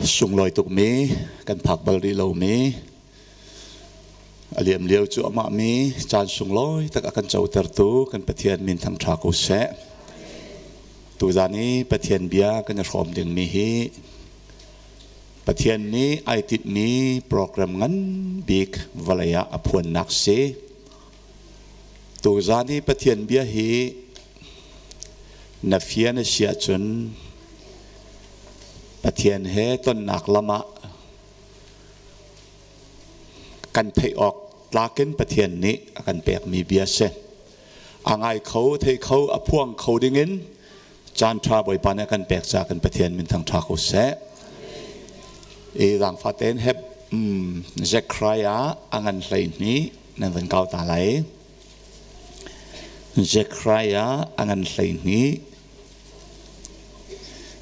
Sunglawi tukmi kan phak bal rih lomi a liam lio cu amah mi caan sunglawi tak a kan cotertu kan Pathian min thangṭha ko seh. Tuzan i Pathian bia kan i hrawm dingmi hi Pathian nih ai tinhmi program ngan bik vawlei ah a phuannak si. Tuzan i Pathian bia hi na fian a si ahcun Pathian he tonnak lam ah kan theih awk tlakin Pathian nih a kan pekmi bia si. A ngai kho, thei kho, a phuang kho dingin caan ṭha Bawipa nih a kan pek caah kan Pathian min thangṭha ko seh. I zaangfah tein heb Zechariah a ngan 12 nan van kau ta lai. Zechariah a ngan 12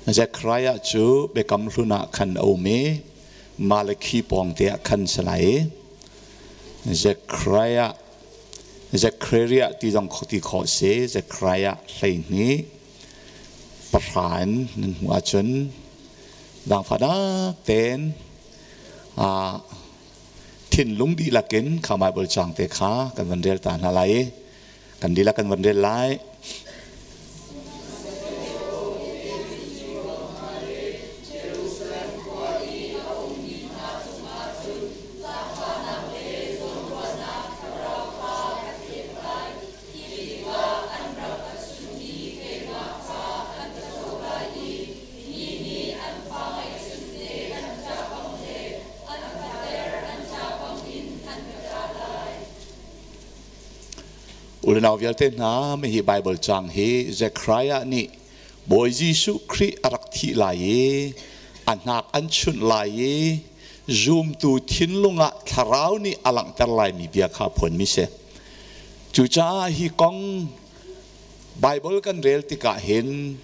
Zekhariah cu Biakam Hlun ah khan a um i Malakhi pawngte ah khan si lai. Zekhariah Zekhariah ti zong ti khawh si. Zekhariah 12 pahra in nan hmuh ahcun zaangfahnak tein thinlung dihlak in kha Baibal caang te kha kan van rel ta hna lai i kan dihlak kan van rel lai. Unau vialte hna, hihi Baibal caang hi Zekhariah nih Bawi Jesuh Khrih a rak thih lai i a hnak an chunh lai i zumtu thinlung ah thlarau nih a langhter laimi bia kha a phuanmi si. Cucaah hi kong Baibal kan rel tikah hin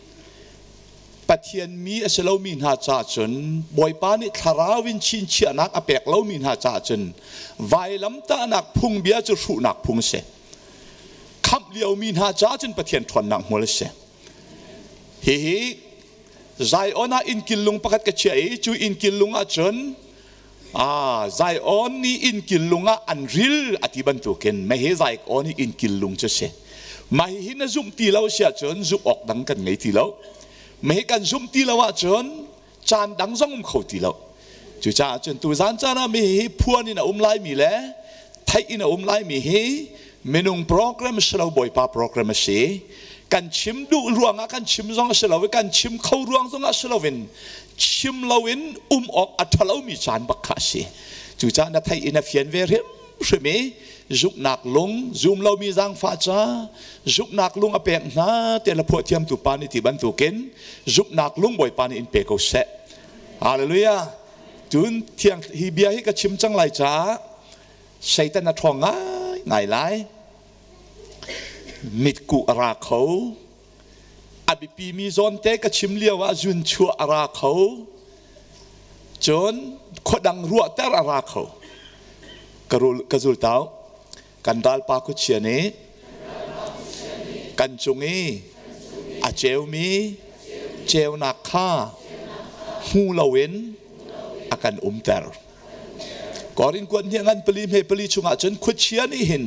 Pathian mi a si lomi hna caah cun Bawipa nih thlarau in chinchiahnak a pek lomi hna caah cun vailamtahnak phungbia cu hruhnak phung a si. Khamh liomi hna caah cun Pathian ṭhawnnak hmual a si. Hihi Zion ah innkil lung pakhat ka chiah i cu innkil lung ah cun Zion nih innkil lung ah an ril a ti bantukin mei Zion i innkil lung cu si. Mah hihi na zumh ti lo si ahcun zumh awk dang kan ngei ti lo. Mei kan zumh ti lo ahcun caan dang zong um kho ti lo. Cucaah cun tuzan caan ah mi hi phuan in a um laimi le theih in a um laimi hi minung program si lo Bawipa program a si. Kan chim duh ruangah kan chim zong a si lo i kan chim kho ruang zong ah si loin chim loin um awk a ṭhalomi caan bak kha a si. Cucaah na theih in a fian ve hrimhrim i zumhnak lung zum lomi zaangfah ca zumhnak lung a pek hna tiah la phuah thiamtu pa nih ti bantukin zumhnak lung Bawipa nih in pe ko seh. Hallelujah. Cun thiang hi bia hi ka chim cang lai caah Satan a ṭhawng ngai ngai lai. Mitkuh a ra kho. A biapimi zawnte ka chim lio ah zun chuah a ra kho. Cun khuadang ruahter a ra kho. Ka zultau kan ralpa khuachia nih kan cung i a ceumi ceunak kha hmu loin a kan umter. Korin kuat hnih ngan pali hme pali chungah cun khuachia nih hin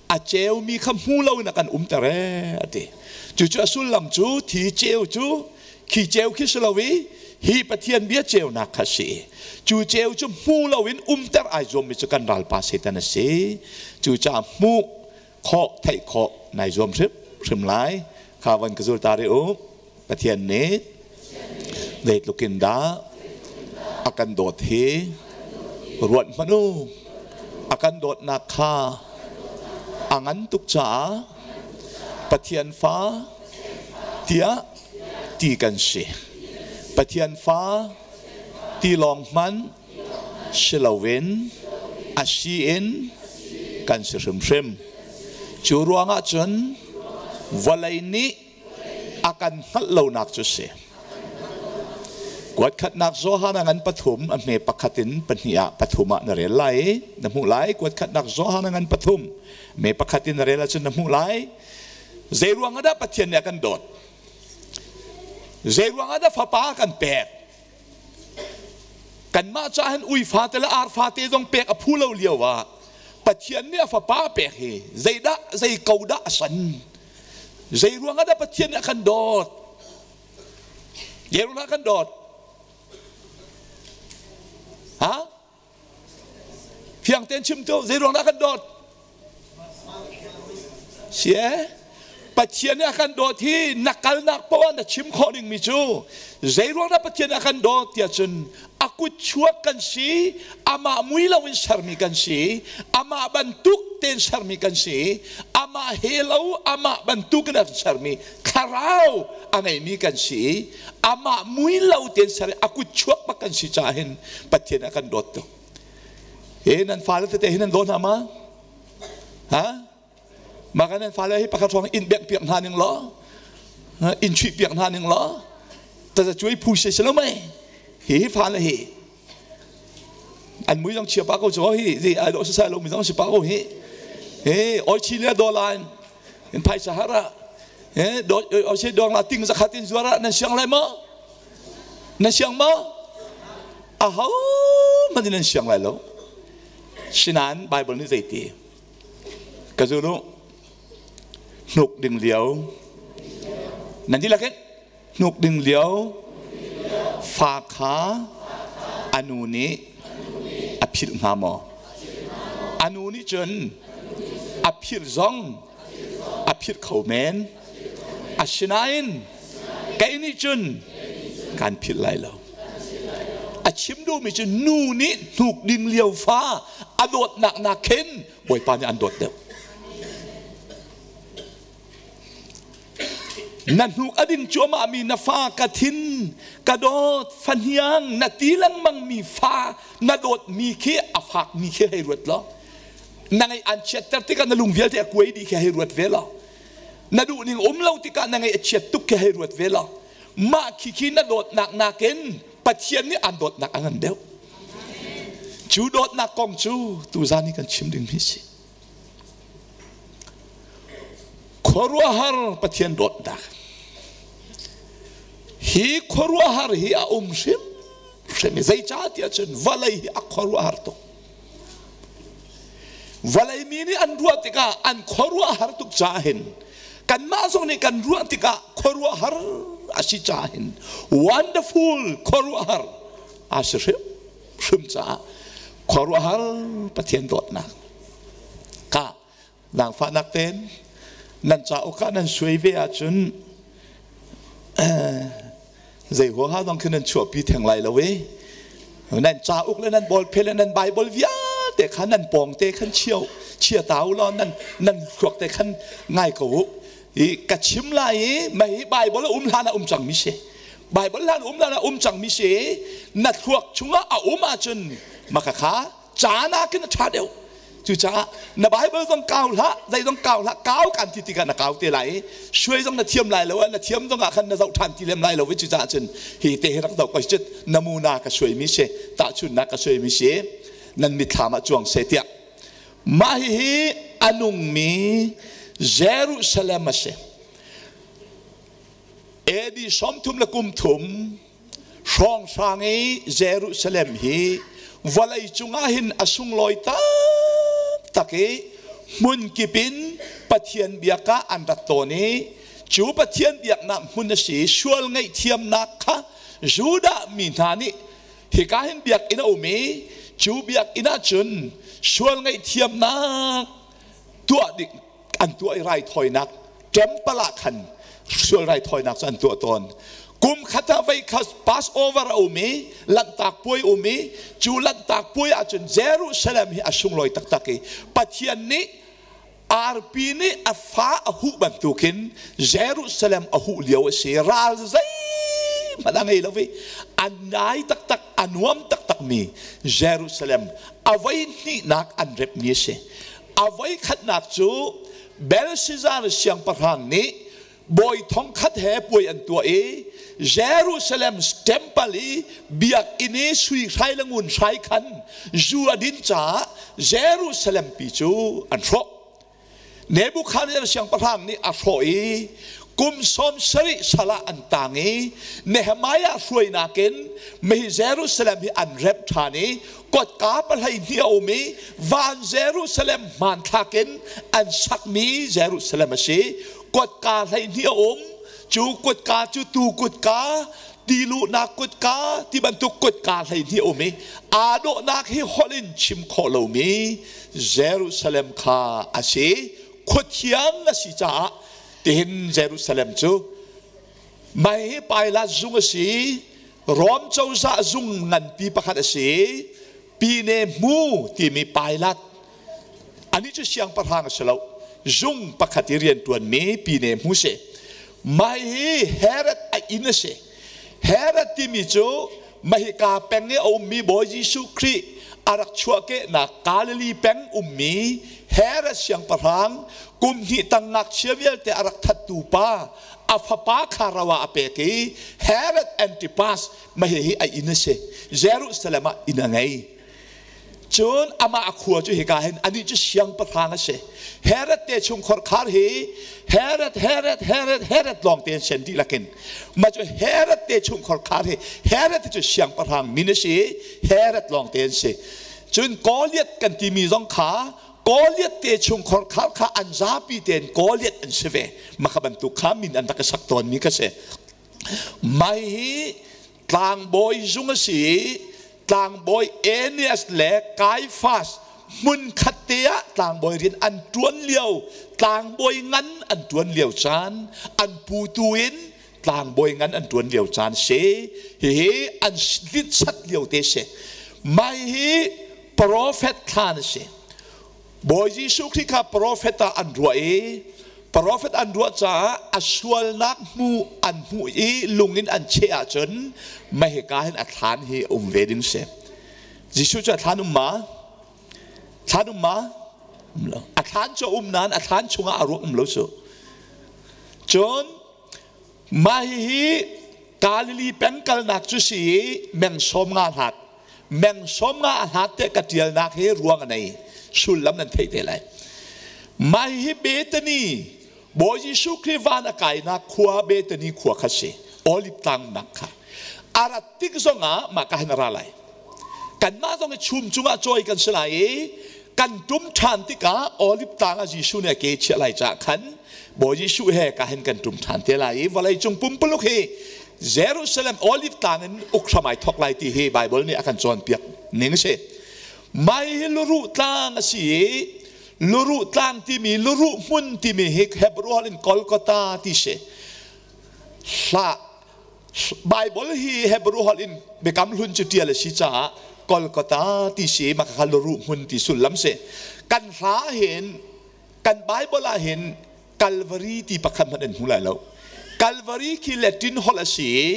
a ceumi kha hmu loin a kan umter ee a ti. Cucu a sullam cu thi ceu cu khi ceu khi si lo i hi Pathian bia ceunak kha si. Cu ceu cu hmu loin umter ai zuammi cu kan ralpa Satan a si. Cucaah hmuh khawh theih khawh nai zuam hrimhrim lai. Kha van ka zul ta rih u. Pathian nih zeitluk in dah a kan dawt hi ruat hmanh u. A kan dawtnak kha a ngan tuk caah Pathian fa tiah ti kan si. Pathian fa ti lawng hmanh si loin a si in kan si hrimhrim. Cu ruangah cun vawlei nih a kan hngalh lonak cu si. Kuatkhatnak Johan a ngan pathum a hme pakhat in pahnih ah pathum ah na rel lai na hmuh lai. Kuatkhatnak Johan a ngan pathum me pakhat in na rel ahcun na hmuh lai. Zei ruang ah dah Pathian nih a kan dawt? Zei ruang ah dah Fapa a kan pek? Kanmah ca hin ui fate le ar fate zong pek a phu lo lio ah Pathian nih a fapa pek hi zeidah zei ko dah a san? Zei ruangah dah Pathian nih a kan dawt? Zei ruangah a kan dawt? Ha? Fiang tein chim tu, zei ruang dah a kan dawt? Si eh? Pathian nih a kan dawt hi na kalnak poah na chim khawh dingmi cu zei ruang dah Pathian nih a kan dawt tiah cun a kut chuak kan si, amah mui loin sermi kan si, amah bantuk tein sermi kan si, amah he lo amah bantuk in a sermi thlarau a ngeimi kan si, amah mui lo tein ser a kut chuak bak kan si caah hin Pathian a kan dawt tuk. He nan fale tete hi nan daw hna ma? Ha? Maka nan fale hi pakhat hrawng in bengh piak hna ning law, in chuih piak hna ning law, ta cuai phu se si lo mei? Hi hi fale hi an mui zong chia pa ko cu hi zi ai dawh sai lo mi zong si pa ko hi. He oi chi le do lain in phaisa hara he do oi se dong la ting zakhat in zuara nan siang lai ma? Na siang maw? Aho hmanh in nan siang lai lo. Sinain Baibal nih zeiti? Ka zul u. Hnuk ding lio. Nan dihlak in hnuk ding lio fa kha a nu nih a philh hnga maw? A nu nih cun a philh zong a philh kho men. Asinain kei nih cun kan philh lai lo. A chim duhmi cu nu nih hnuk ding lio fa a dawtnak nak khin Bawipa nih an dawt deuh. Na hnuk a ding cuahmah mi na fa ka thin ka dawt fahniang na ti lengmang mi fa na dawt mi khi a fak mi khi hei ruat law na ngaih an chiatter tikah na lung vialte a kuai dih khi hei ruat ve law na duh ning um lo tikah na ngaih a chiat tuk khi hei ruat ve law mah khi khi na dawtnak nakin Pathian nih an dawtnak a ngan deuh cu dawtnak kong cu tuzan hi kan chim ding mi si khuaruahhar Pathian dawtnak hi khuaruahhar hi a um hrim hrim zeicah tiah cun vawlei hi a khuaruahhar tuk Vawlei mi nih an ruah tikah an khuaruahhar tuk caah hin kanmah zong nih kan ruah tikah khuaruahhar a si caah hin wonderful khuaruahhar a si hrim hrim caah khuaruahhar Pathian dawtnak ka zaangfahnak tein nan cauk ah nan suai ve ahcun zei huaha zong khi nan chuahpi theng lai lo i nan cauk le nan bawlphe le nan Bible vialte kha nan pawng te khan chio chia ta u law nan nan thluak te khan ngai ko u i ka chim lai i mei Bible a um hlan ah um cang mi si Bible hlan um hlan ah um cang mi si na thluak chungah a um ahcun maka kha caan ah khin a ṭha deuh cucaah na Bible zong kau hlah zei zong kau hlah kau kan ti tikah na kau te lai i suai zong na thiam lai lo na thiam zong ah khan na zoh ṭhan ti lem lai lo cucaah cun hi te hi rak zoh ko cit namuna ka suai mi si tahchunnak ka suai mi si nan mitthlam ah cuang se tiah mah hihi a nungmi Jerusalem a si AD 33 hrawnghrang i Jerusalem hi vawlei cungah hin a sunglawi taktak i hmun kip in Pathian biak ah an rat tawn i cu Pathian biaknak hmun a si sual ngaihthiamnak kha Judah mi hna nih hika hin biakinn a um i cu biakinn ah cun sual ngaihthiamnak tuah ding an tuah i raithawinak temple ah khan sual raithawinak cu an tuah tawn kum khat ah voi khat Passover a um i Lanhtak puai um i cu Lanhtak puai ahcun Jerusalem hi a sunglawi taktak i Pathian nih arpi nih a fa a huh bantukin Jerusalem a huh lio a si ral zeihmanh a ngei lo i a nai taktak a nuam taktak mi Jerusalem a voi hnihnak an remmi a si A voikhatnak cu Belshazzar siangpahrang nih bawi thongkhat he puai an tuah i Jerusalem temple i biakinn i sui hrai le ngun hrai khan zu a din caah Jerusalem pi cu an hrawh. Nebuchadnezzar siangpahrang nih a hrawh i Kum 70 sal ah an tang i Nehemiah hruainak in mei Jerusalem hi an remh ṭhan i kotka 12 a um i van Jerusalem hmanthlak in an sakmi Jerusalem a si. Kotka 12 a um. Cu kutka cu tu kutka, tiluhnak kutka ti bantuk kutka 12 a um i aa dawhnak hi holh in chim khawh lomi Jerusalem kha a si. Khua thiang a si caah tihin Jerusalem cu mei hi Pilate zung a si. Rom cozah zung nganpi pakhat a si. Pine Hmu timi Pilate anih cu siangpahrang a si lo. Zung pakhat i rianṭuanmi Pine Hmu si. Mah hi Herod a inn a si. Herod timi cu mahika peng i a ummi Bawi Jesuh Khrih a rak chuahkehnak Galilee peng ummi Herod siangpahrang kum hnih tang ngakchia vialte a rak thattu pa a fapa kha ro ah a pek i Herod Antipas mah hihi a inn a si. Jerusalem ah inn a ngei. Cun amah a khua cu hika hin anih cu siangpahrang a si. Herod te chungkhar khar hi Herod, Herod, Herod, Herod lawng te an sen dihlak in. Mah cu Herod te chungkhar khar hi Herod cu siangpahrang min a si i Herod lawng te an si. Cun Goliath kan timi zong kha Goliath te chungkhar khar kha an zapi tein Goliath an si ve. Mah kha bantuk kha min an rak i sak tawnmi kha si. Mai hi tlangbawi zung a si i tlangbawi Ananias le Kaiafas hmunkhat te ah tlangbawi rian an ṭuan lio, tlangbawi ngan an ṭuan lio caan, an putu in tlangbawi ngan an ṭuan lio caan si. Hihi an litsat lio te si. Mai hi profet thlan a si. Bawi Jesuh Khrih kha profet ah an ruah i profet an ruah caah a sualnak hmu an hmuh i lung in an cheh ahcun mahika hin a thlan hi um ve ding si. Jesuh cu a thlan um ma? Thlan um ma? Um lo. A thlan cu a um nain a thlan chungah a ruak um lo cu. Cun mah hihi Galilee peng kalnak cu si i meng 50 hlat. Meng 50 a hlat te ka ṭialnak hi ruang a nei. Sullam nan theih te lai. Mah hihi Bethany, Bawi Jesuh Khrih van a kainak khua Bethany khua kha si. Olive tlangnak kha. A rat tik zongah mah ka hin a ra lai. Kanmah zong hi chum cungah cawi kan si lai i kan ṭum ṭhan tikah Olive tlang ah Jesuh nih a ke chiah lai caah khan Bawi Jesuh he ka hin kan ṭum ṭhan te lai i vawleicung pumpuluk hi Jerusalem Olive tlang in uk hram ai thawk lai ti hi Bible nih a kan cawnpiak ning a si. Mai hi luruh tlang a si i luruh tlang timi luruh hmun timi hi Hebrew holh in Golgotha ti si. Hla Bible hi Hebrew holh in Biakam Hlun cu ṭial a si caah Golgotha ti si mah kha luruh hmun ti sullam si. Kan hla hin kan Bible ah hin Calvary ti pakhat hmanh an hmu lai lo. Calvary khi Latin holh a si i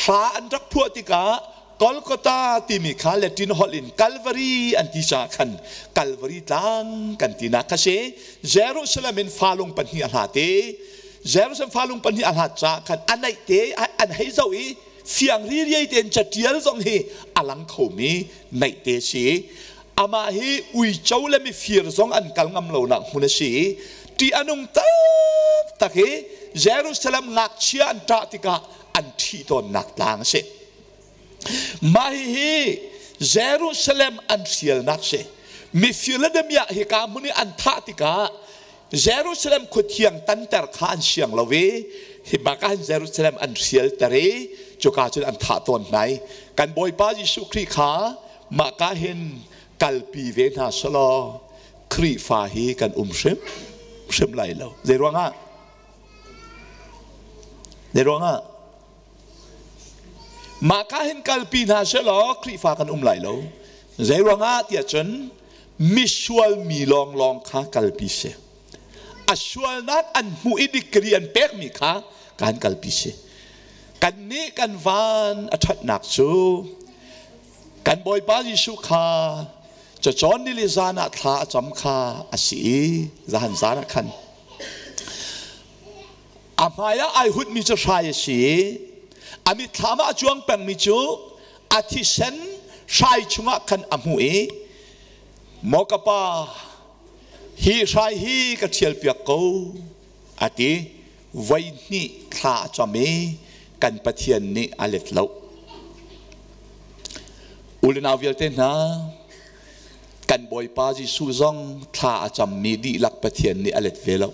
hla an rak phuah tikah Golgotha timi kha Latin holh in Calvary an ti caah khan Calvary tlang kan tinak kha si. Jerusalem in falung pahnih a hlat i Jerusalem falung pahnih a hlat caah khan a naih te an hei zoh i fiang ririai tein catial zong hi a lang khomi naih te si. Amah hi uico le mifir zong an kal ngam lonak hmun a si i ṭih a nung taktak i Jerusalem ngakchia an ṭah tikah an ṭhih tawnnak tlang a si. Mah hihi Jerusalem an hrialnak si. Mifir le damiah hika hmun i an thah tikah Jerusalem khuathiang tanter kha an siang lo i hi bak ah Jerusalem an hrialter i cuka cun an thah tawn hna i kan Bawipa Jesuh Khrih kha mahka hin kalpi ve hna selaw Khrihfa hi kan um hrim hrim lai lo. Zei ruangah? Zei ruangah? Mahka hin kalpi hna selaw Khrihfa kan um lai lo. Zei ruangah tiah cun misual mi lawnglawng kha kalpi si. A sualnak an hmuh i degree an pekmi kha kan kalpi si. Kannih kan van a ṭhatnak cu kan Bawipa Jesuh kha cacawn nili zan ah thla a cam kha a si i zahan zan ah khan A hmaiah ai hutmi cu hrai a si i a mitthlam ah a cuang pengmi cu a thisen hrai chungah khan a hmuh i, Maw ka pa, hi hrai hi ka ṭhialpiak ko, a ti. voi hnih thla a cam i kan Pathian nih a let lo. U le nau vialte hna, kan Bawipa Jesuh zong thla a cammi dihlak Pathian nih a let ve lo.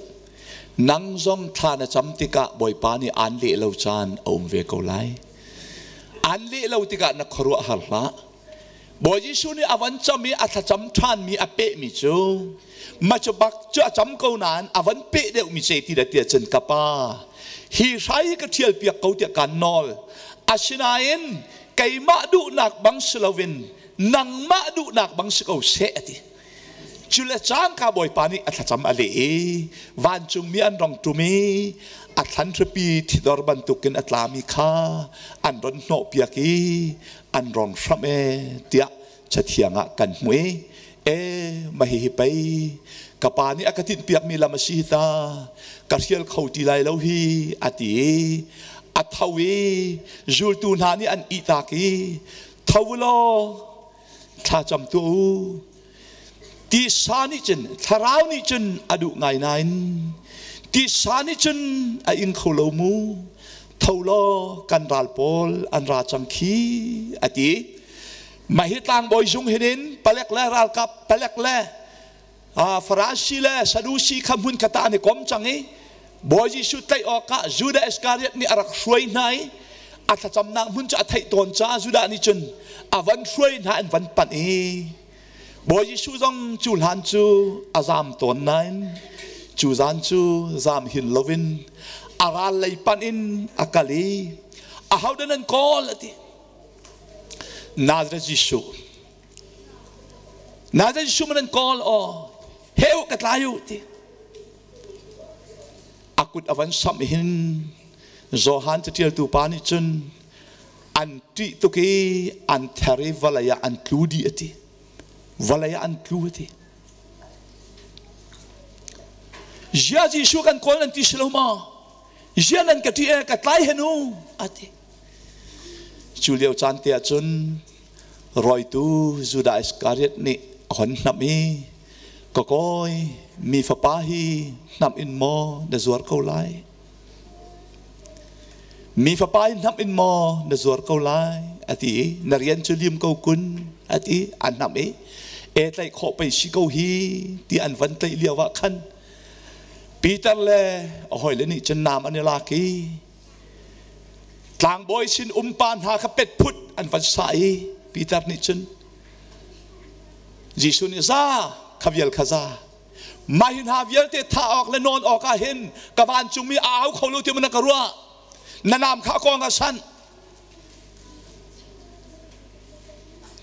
Nang zong thla na cam tikah Bawipa nih aan leh lo caan a um ve ko lai. Aan leh lo tikah na khuaruah har hlah. Bawi Jesuh nih a van cam i a thlacam ṭhanmi a pehmi cu ma cu bak cu a cam ko nain a van peh deuhmi ce ti dah tiah cun ka pa hi hrai hi ka ṭhial piak ko tiah kaan nawl. Asinain keimah duhnak bang si loin nangmah duhnak bang si ko seh a ti. Cu le cangka Bawipa nih a thlacam a leh i vancungmi an rong ṭum i a thlanhripi thidor bantukin a tlami kha an ron hnawhpiak i an rong hramh e tiah Cathiang ah kan hmuh i e mah hihi pei ka pa nih a ka tinhpiakmi lam a si hi ta ka hrial kho ti lai lo hi a ti i a tho i zultu hna nih an ihtak i tho u law thlacam tuah u tisa nih cun thlarau nih cun a duh ngai nain tisa nih cun a ing kho lo mu tho law kan ral pawl an ra cang khi a ti mah hi tlangbawi zung hinin palek le ralkap palek le Farasi le Sadusi kha hmun khat ah an i kom cang i Bawi Jesuh tlaih awkah Judah Iskariot nih a rak hruai hna i a thlacamnak hmun cu a theih tawn caah Judah nih cun a van hruai hna an van panh i Bawi Jesuh zong cu hlan cu a zaam tawn nain cu zan cu zaam hin loin a ral lei panh in a kal i ahodah nan kawl a ti. Nazareth Jesuh Nazareth Jesuh man nan kawl aw heu ka tlai u ti. A kut a van samh hin Johan caṭialtu pa nih cun an ṭih tuk i an ther i vawlei ah an tlu dih a ti. Vawlei ah an tlu a ti. Zia Jesuh kan kawl nan ti si lo maw? Zia nan ka ṭih e ka tlai hen u a ti. Cu lio caan te ah cun rawitu Judah Iskariot nih a hon hnamh i ka kawi mi fapa hi hnamh in maw na zuar ko lai? Mi fapa hi hnamh in maw na zuar ko lai? A ti i na rian cu lim ko kun a ti an hnamh i e tlaih khawh pei si ko hi ti an van tlaih lio ah khan Peter le a hawile nih cun nam an i lak i tlangbawi sin umpa hna kha pet phut an van sah i Peter nih cun Jesuh nih za kha vial kha za mah hi hna vialte thah awk le nawn awk ah hin ka vancungmi a au kho lo ti na ka ruah na nam kha kong a san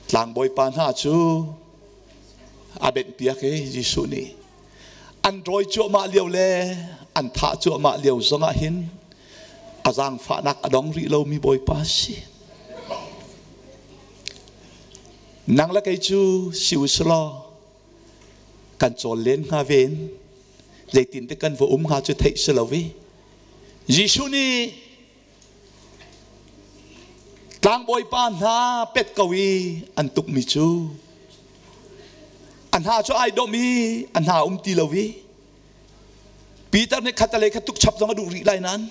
tlangbawi pa hna cu a benh piak i Jesuh nih an rawi cuahmah lio le an thah cuahmah lio zongah hin a zaangfahnak a dong rih lomi Bawipa a si. Nang le kei cu si u selaw kan cawl len hnga ven zeitin te kan va um hnga cu theih si lo i Jesuh nih tlangbawi pa hna pet ko i an tukmi cu a hna cu ai dawm i a hna um ti lo i Peter nih khatalei kha tuk chap zong a duh rih lai nain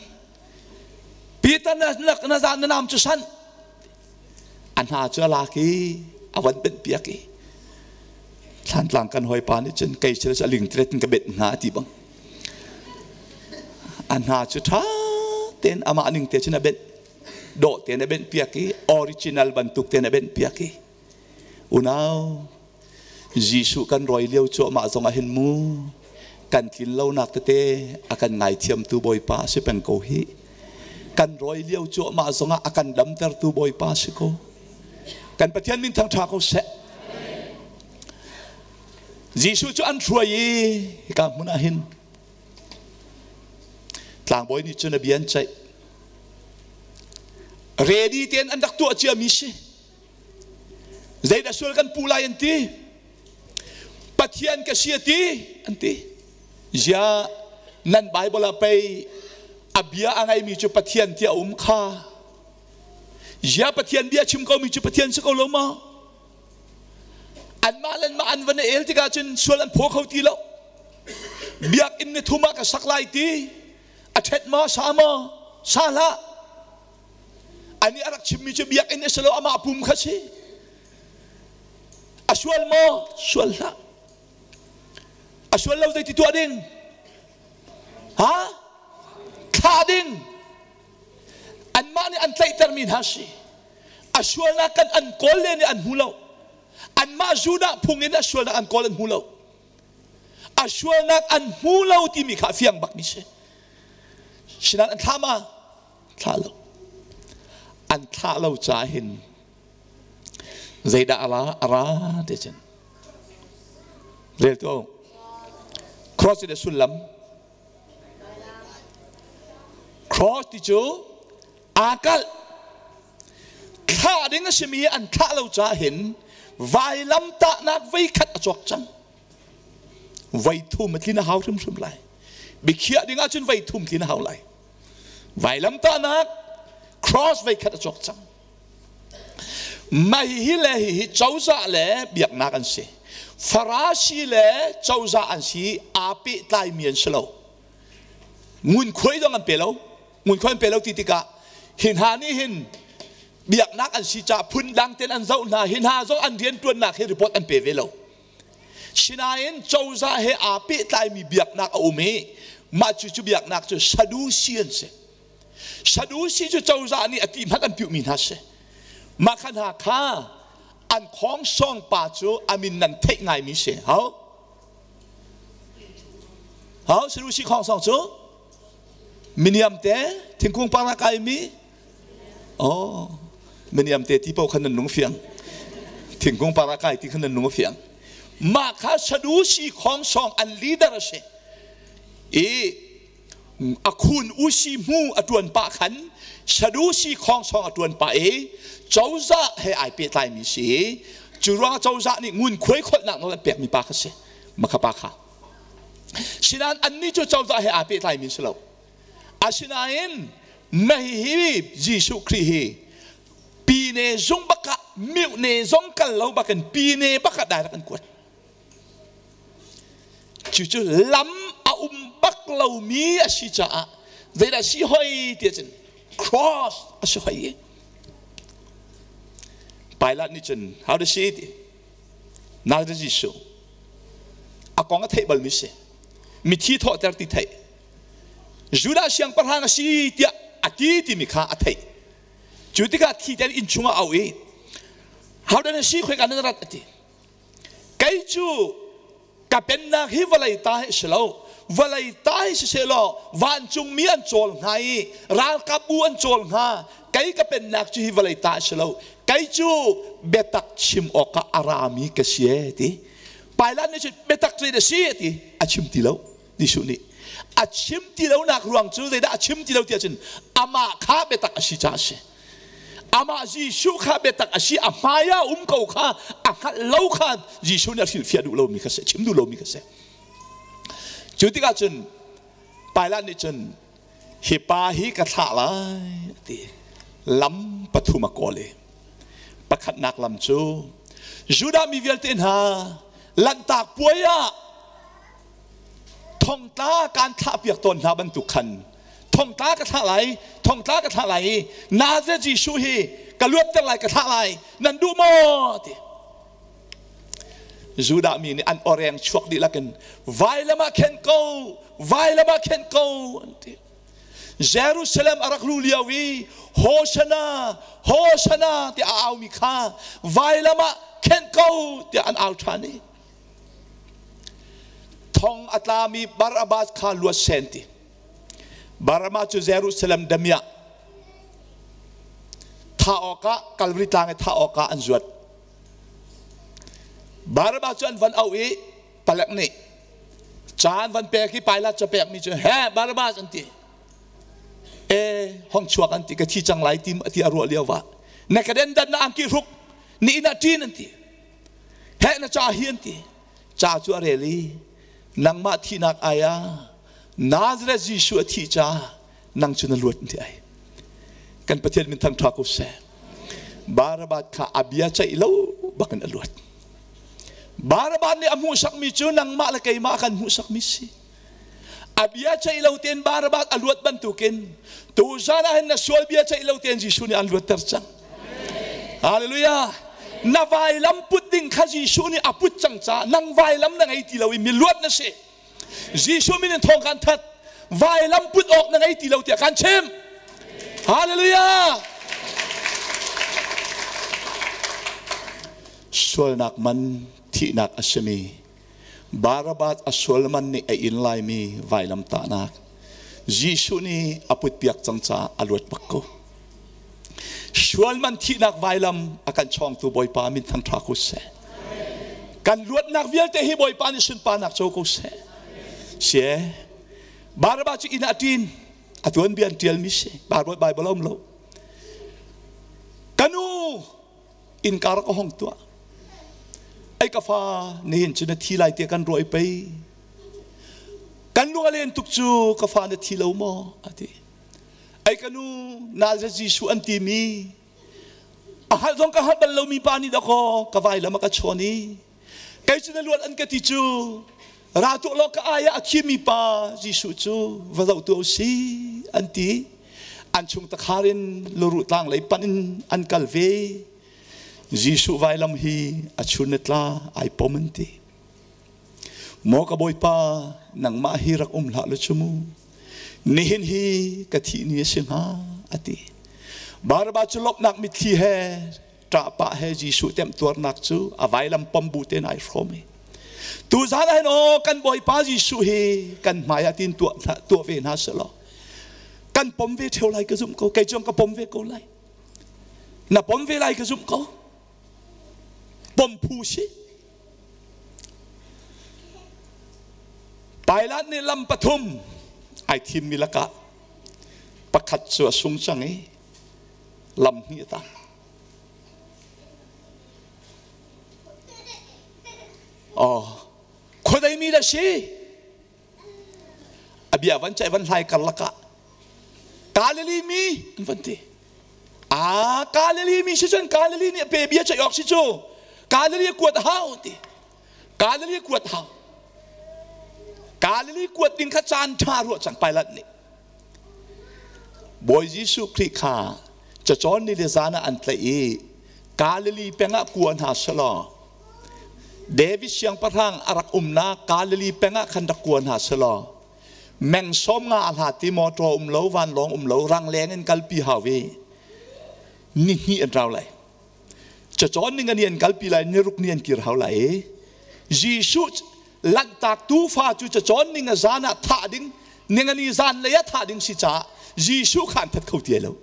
Peter na na na na nam cu san a hna cu a lak i a van benh piak i thlantlang kan hawipa nih cun kei sila a lingtret in ka benh hna ti bang a hna cu ṭha tein amah ning te cun a benh dawh tein a benh piak i original bantuk tein a benh piak i unau Jesuh kan roi lio cu amah zong ah hin mu kan tlin lonak tete a kan ngaithiamtu Bawipa a si peng ko hi kan roi lio cu amah zong ah a kan damtertu Bawipa a si ko kan Pathian min thangṭha ko seh Jesuh cu an hruai i hika hmun ah hin tlangbawi nih cun a bia an ceih ready tein an rak tuah ciami si Zeidah sual kan puh lai an ti? Pathian ka si a ti an ti. Zia nan Bible ah pei a bia a ngeimi cu Pathian ti a um kha. Zia Pathian bia chim komi cu Pathian si ko lo maw? Anmah le anmah an van el tikah cun sual an phaw kho ti lo. Biakinn ni thum ah ka sak lai ti. A ṭhet maw sa maw? Sa hlah. Ani a rak chimmi cu biakinn a si lo amah pum kha si. A sual maw? Sual hlah. A sual lo zeiti tuah ding? Ha? Thlah ding. Anmah nih an tlaihtermi hna si. A sualnak kan an kawl le nih an hmu lo. Anmah Judah phung in a sualnak an kawl an hmu lo. A sualnak an hmu lo timi kha a fiang bakmi si. Sinan an thlah ma? Thlah lo. An thlah lo ca hin zeidah a ra a ra ti cun rel tu cross in a sullam cross ti cu aa kalh thlah ding a simi an thlah lo caah hin vailam tahnak veikhat a cawk cang voi thum a tlin a hau hrimhrim lai biakhiah ding ahcun voi thum tlin a hau lai vailam tahnak cross veikhat a cawk cang Mah hi le hihi cozah le biaknak an si. Farasi le cozah an si aa pehtlaimi an si lo. Ngunkhuai zong an pe lo. Ngunkhuai an pe lo ti tikah hi hna nih hin biaknak an si caah phundang tein an zoh hna. Hi hna zong an rianṭuannak hi report an pe ve lo. Sinain cozah he aa pehtlaimi biaknak a um i mah cucu biaknak cu Sadusi an si. Sadusi cu cozah nih a ti hmanh an piuhmi hna si. Mah kha hna kha an khawngsawng pa cu a min nan theih ngaimi si. Hau? Hau Sadusi khawngsawng cu miniam te thingkung par ah kaimi oh miniam te ti paoh khan nan lung fiang thingkung par ah kai ti khan nan lung a fiang mah kha Sadusi khawngsawng an leader a si i a khun usi hmu a ṭuan pah khan Sadusi khawngsawng a ṭuan pah i cozah he ai pehtlaimi si cu ruangah cozah nih ngunkhuai kholhnak nawl an pekmi pa kha si makha pa kha sinain annih cu cozah he aa pehtlaimi si lo asinain mah hi Jesuh Khrih hi pine zung bakah mihne zong kal lo bakin pine bakah direct an kuat Cucu lam a um bak lomi a si caah zeidah si hoi ti ahcun cross a si hoi. Pilate nih cun how to see it? Nazareth Jesuh a kong a theih balmi si. Mithi thawhter ti theih. Judah siangpahrang a si tiah a ti timi kha a theih. Cu tikah thi ten inn chungah a auh i how dan a si khoi ka nan rat a ti. Kei cu ka pennak hi vawlei ta hi a si lo. Vawlei ta hi sisehlaw vancungmi an cawl hnga i ralkapbu an cawl hnga. Kei ka pennak cu hi vawlei ta a si lo. Kei cu biatak chim awkah a rami ka si ee ti. Pilate nih cun biatak cu a si ti a chim ti lo. Jesuh nih a chim ti lonak ruang cu zeidah a chim ti lo ti ahcun amah kha biatak a si caah a si. Amah Jesuh kha biatak a si a hmai ah um ko kha a hngalh lo kha Jesuh nih a hrilhfiah duh lomi kha si chim duh lomi kha si. Cu tikah cun Pilate nih cun hi pa hi ka thlah lai a ti. Lam pathum a kawl i pakhatnak lam cu Judah mi vialte hna Lanhtak puai ah thongtla kaan thlahpiak tawn hna bantuk khan thongtla ka thlah lai thongtla ka thlah lai i Nazareth Jesuh hi ka luatter lai ka thlah lai nan duh maw ti Judah mi nih an oreng chuak dihlak in vailam ah khen ko vailam ah khen ko an ti Jerusalem a rak lu lio i Hosanna Hosanna ti a aumi kha vailam ah khen ko tiah an au ṭhan i Thong a tlami Barabbas kha luat sen ti. Barabbas cu Jerusalem damiah thah awkah Kalvari tlang i thah awkah an zuat. Barabbas cu an van auh i palek nih ca an van pek i Pilate ca pekmi cu he Barabbas an ti. E hong chuak an ti ka thi cang lai ti ti a ruah lio ah na ka den dan na angki hruk ni inn ah ṭin an ti. Heh na ca hi an ti. Ca cu a rel i nangmah thihnak ai ah Nazareth Jesuh a thih caah nang cu na luat ti ai. Kan Pathian min thangṭha ko seh. Barabbas kha a bia ceih lo bakin a luat. Barabbas nih a hmuhsakmi cu nangmah le keimah kan hmuhsakmi si. A bia ceih lo tein Barabbas a luat bantukin tuzan ah hin na sual bia ceih lo tein Jesuh nih an luatter cang. Hallelujah. Na vailam put ding kha Jesuh nih a put cang caah nang vailam na ngei ti lo i mi luat na si. Jesuh min in thawng kan that. Vailam put awk na ngei ti lo tiah kan chim. Hallelujah. Sualnak man thihnak a simi Barabbas a sual man nih a in laimi vailamtahnak Jesuh nih a putpiak cang caah a luat bak ko. Sual man thihnak vailam a kan chawngtu Bawipa min thangṭha ko seh. Kan luatnak vialte hi Bawipa nih sunparnak co ko seh. Sie Barabbas cu inn ah a ṭin a tuanbia an ṭialmi si Bible Bible a um lo. Kanu innka rak hong tuah ai ka fa nihin cu na thi lai tiah kan ruah i pei kan lung a len tuk cu ka fa na thi lo maw a ti ai ka nu Nazareth Jesuh an timi a hngalh zong ka hngalh bal lomi pa nih dakaw ka vailam a ka chawn i kei cu na luat an ka ti cu ra tuah law ka ai ah a thimi pa Jesuh cu va zoh tuah si an ti an chung takhar in luruh tlang lei panh in an kal ve Jesuh vailam hi a chun na tla ai pom an ti maw ka bawipa nangmah hi rak um hlah lu chu mu nihin hi ka thih ni a si hnga a ti Barabbas cu lawmhnak mitthli he ṭahpah he Jesuh temtuarnak cu a vailam pom bu tein ai hrawm i tuzan ah hin aw kan Bawipa Jesuh hi kan hmai ah tin tuah tuah ve hna selaw kan pom ve ṭheo lai ka zumh ko kei cu ka pom ve ko lai na pom ve lai ka zumh ko pom phu si Pilate nih lam pathum ai thimmi lakah pakhat cu a sung cang i lam hnih a tang. Oh, khuadei mi dah si? A bia van ceih van hlai karlak ah Galilee mi an van ti. Ah, Galilee mi si cun Galilee nih pe bia ceih awk si cu. Galilee kuat hau ti. Galilee kuat hau. Galilee kuat ding kha caan ṭha ruah cang Pilate nih. Bawi Jesuh Khrih kha cacawn ni le zan ah an tlaih i Galilee peng ah kua hna selaw David siangpahrang a rak umnak Galilee peng ah khan rak kua hna selaw meng 50 a hlat i mawṭaw um lo vanlawng um lo rangleng in kalpi hau i ni hnih an rau lai cacawn ning ani an kalpi lai ni ruk ni an kir hau lai i Jesuh lanhtak tuufa cu cacawn ning a zan ah thah ding ningani zan lei ah thah ding si caah Jesuh kha an that kho ti lo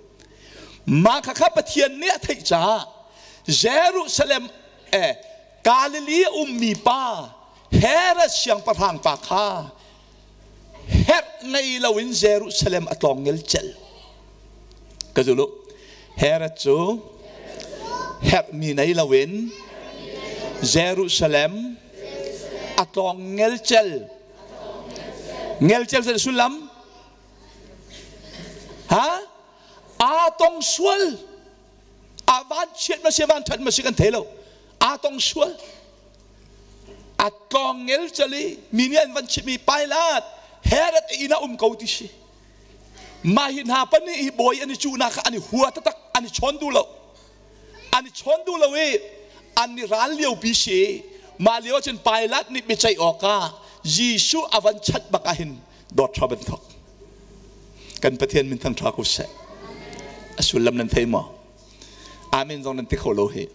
mah kha kha Pathian nih a theih caah Jerusalem eh Galilee ummi pa Herod siangpahrang pa kha herh ngei loin Jerusalem a tlawng ngelcel ka zulu Herod cu herhmi nei loin Jerusalem a tlawng ngelcel ngelcel zei sullam ha aa tong sual a van chiat ma si van that ma si kan thei lo aa tong sual a tlawng ngelcel i mi nih an van chimh i Pilate Herod inn ah um ko ti si mah hi hna pan nih hi bawi an i cuhnak kha an i hua taktak an i chawn duh lo an i chawn duh lo i an i ral lio pi si mah lio ahcun Pilate nih biaceih awkah Jesuh a van chanh bak ahhin dawt ṭha ban thok kan Pathian min thang ṭha ko seh a sullam nan thei maw amen zong nan ti kho lo hi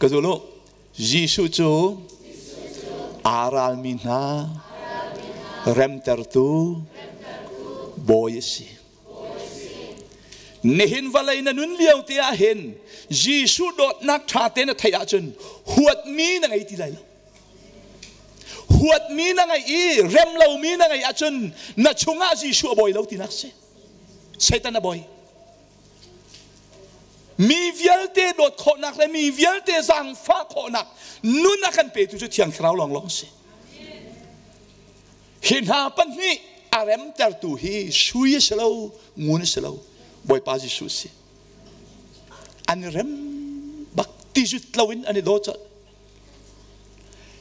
Ka zul u. Jesuh cu aa ralmi hna remtertu bawi a si. Nihin vawlei na nun lio te ah hin Jesuh dawtnak ṭha tein na theih ahcun huatmi na ngei ti lai lo. Huatmi na ngeih i rem lomi na ngeih ahcun na chungah Jesuh a bawi lo tinak si. Satan a bawi. Mi vialte dawt khawhnak le mi vialte zaangfah khawhnak nun a kan petu cu Thiang Thlarau lawnglawng a si. Hi hna pahnih a remtertu hi sui a si lo, ngun a si lo, Bawipa Jesuh a si. An i rem bak ti zut loin an i daw colh.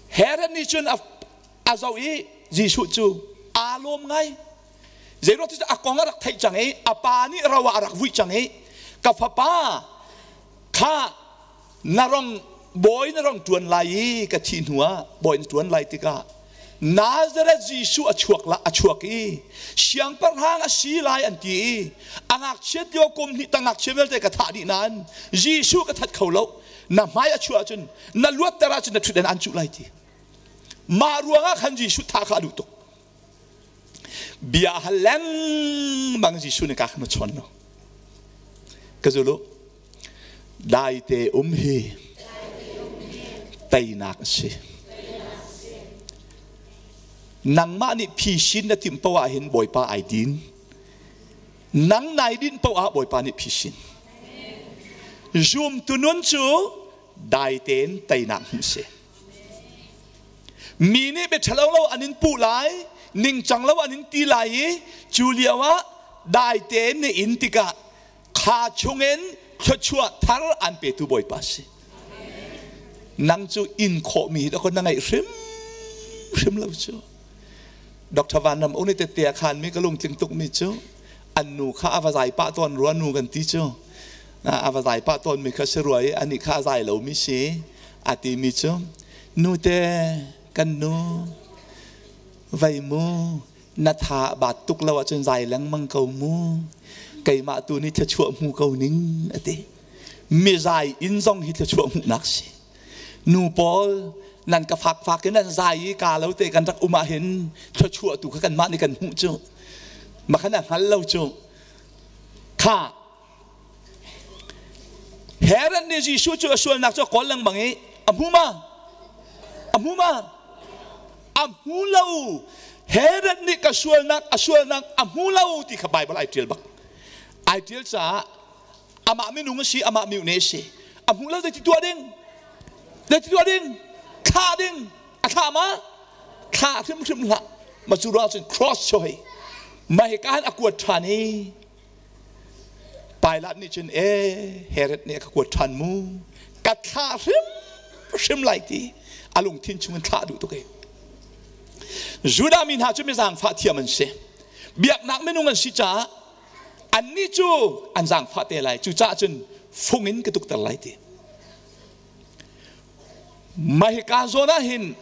Herod nih cun a zoh i Jesuh cu aa lawm ngai. Zeiruang ti a kong a rak theih cang i a pa nih ro ah a rak vuih cang i ka fapa kha na rong bawi na rong ṭuan lai i ka thih hnu ah bawi na ṭuan lai tikah Nazareth Jesuh a chuak la a chuak i siangpahrang a si lai an ti i a ngakchiat lio kum hnih tang ngakchia vialte ka thah dih nain Jesuh ka that kho lo na hmai a chuah ahcun na luatter ahcun na ṭhutden an cuh lai ti mah ruangah khan Jesuh thah kha a duh tuk Bia hal lengmang Jesuh nih ka khan chawn lo. Ka zulu daite um hi teinak a si. Nangmah nih phisin na timh poah hin Bawipa ai din. Nang nai din poah Bawipa nih phisin. Zumtu nun cu daitein teinak hmuh si. Mi nih bia ṭhalo lo an in puh lai, ningcang lo an in ti lai i cu lio ah dai tein na in tikah kha chungin thluachuah thar an petu Bawipa a si. Nang cu in khawhmi dawkaw na ngeih hrimhrim lo cu. Dr. Van Ram nih tette a khanmi ka lungtling tukmi cu an nu kha a va zai pah tawn rua nu kan ti cu. A va zai pah tawnmi kha si rua i anih kha a zai lomi si. A timi cu nute kan nu vei mu na tha baat tuk lo ahcun zai lengmang ko mu keimah tu nih thluachuah hmu ko ning a ti mi zai inn zong hi thluachuah hmuhnak si nu pawl nan ka fak fak in nan zai i ka lo te kan rak um ah hin thluachuah tu kha kanmah nih kan hmuh cu makhan a hngal lo cu kha Herod nih Jesuh cu a sualnak cu a kawl lengmang i a hmu ma? A hmu ma? A hmu lo. Herod nih ka sualnak a sualnak a hmu lo ti kha Baibal ai ṭial bak. Ai ṭial caah amah minung a si, amah mihne a si. A hmu lo zeiti tuah ding? Zeiti tuah ding? Thlah ding. A thlah ma? Thlah hrimhrim hlah. Ma cu ruang cun cross cho hei. Ma hika han a kuat ṭhan i Pilate nih cun e Herod nih a ka kuat ṭhan mu ka thlah hrimhrim lai ti a lungthin chungin thlah duh tuk e Judah mi hna cu mi zaangfah thiam an si biaknak minung an si caah annih cu an zaangfah te lai cucaah cun fung in ka tukter lai ti mahika zawn ah hin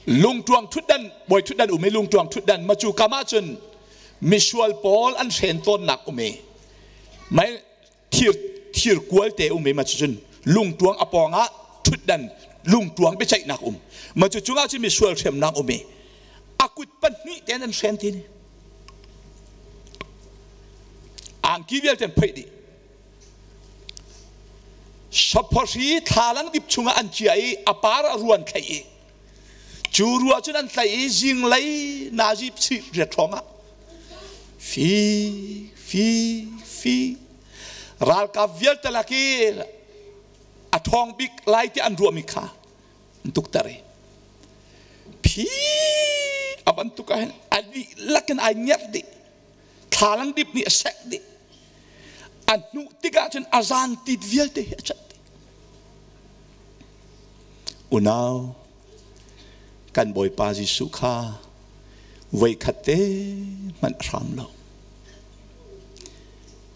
Lungtuang ṭhutdan bawi ṭhutdan um i lungtuang ṭhutdan ma cu kam ahcun misual pawl an hren tawnnak um i mei thir thir kual te um i ma cucun lungtuang a pawng ah ṭhutdan lungtuang biaceihnak um ma cu cungah cun misual hremnak um i a kut pahnih tein an hren ti ni angki vialte an phoih dih Saphawhri thlalang dip chungah an chia i a par a ruan thlaih i cu rua cun an tlaih i zinglei nazi riat hrawng ah fi fi fi ralkap vialte lak i a ṭhawng bik lai ti an ruahmi kha an tukter i phi a bantuk ah hin a dihlak in ai ngerh dih thlalang dip nih a sek dih a hnuh tikah cun a zaantit vialte hi a cat dih unau kan bawipa Jesuh kha voikhat te hmanh a hram lo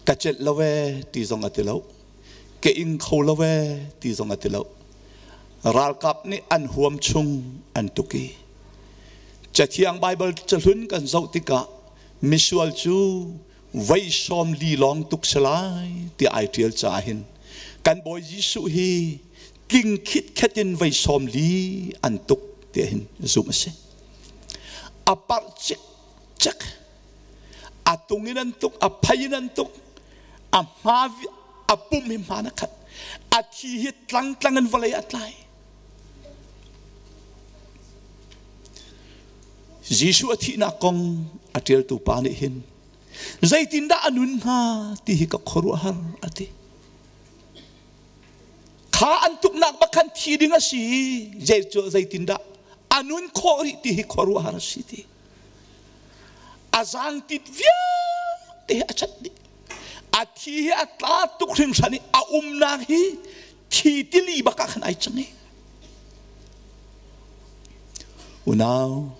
ka celh lo e ti zong a ti lo ka ing kho lo e ti zong a ti lo ralkap nih an huam chung an tuk i Cathiang Baibal cahlun kan zoh tikah misual cu vei 40 lawng tuk si lai tiah ai ṭial caah hin kan Bawi Jesuh hi tling khitkhet in vei 40 an tuk tiah hin zumh a si. A parh cikcek, a tung in an tuk, a phei in an tuk, a hma a pum hi hmaan a khat, a thi hi tlangtlang in vawlei a tlai. Jesuh a thihnak kong a ṭialtu pa nih hin zeitindah a nun hnga ti hi ka khuaruahhar a ti. Kha an tuknak bak khan thi ding a si i zeitindah a nun khawh rih ti hi khuaruahhar a si ti. A zaangtit vialte hi a cat dih. A thi hi a tla tuk hringhran i a umnak hi thi tili bak ah khan ai cang i. Unau,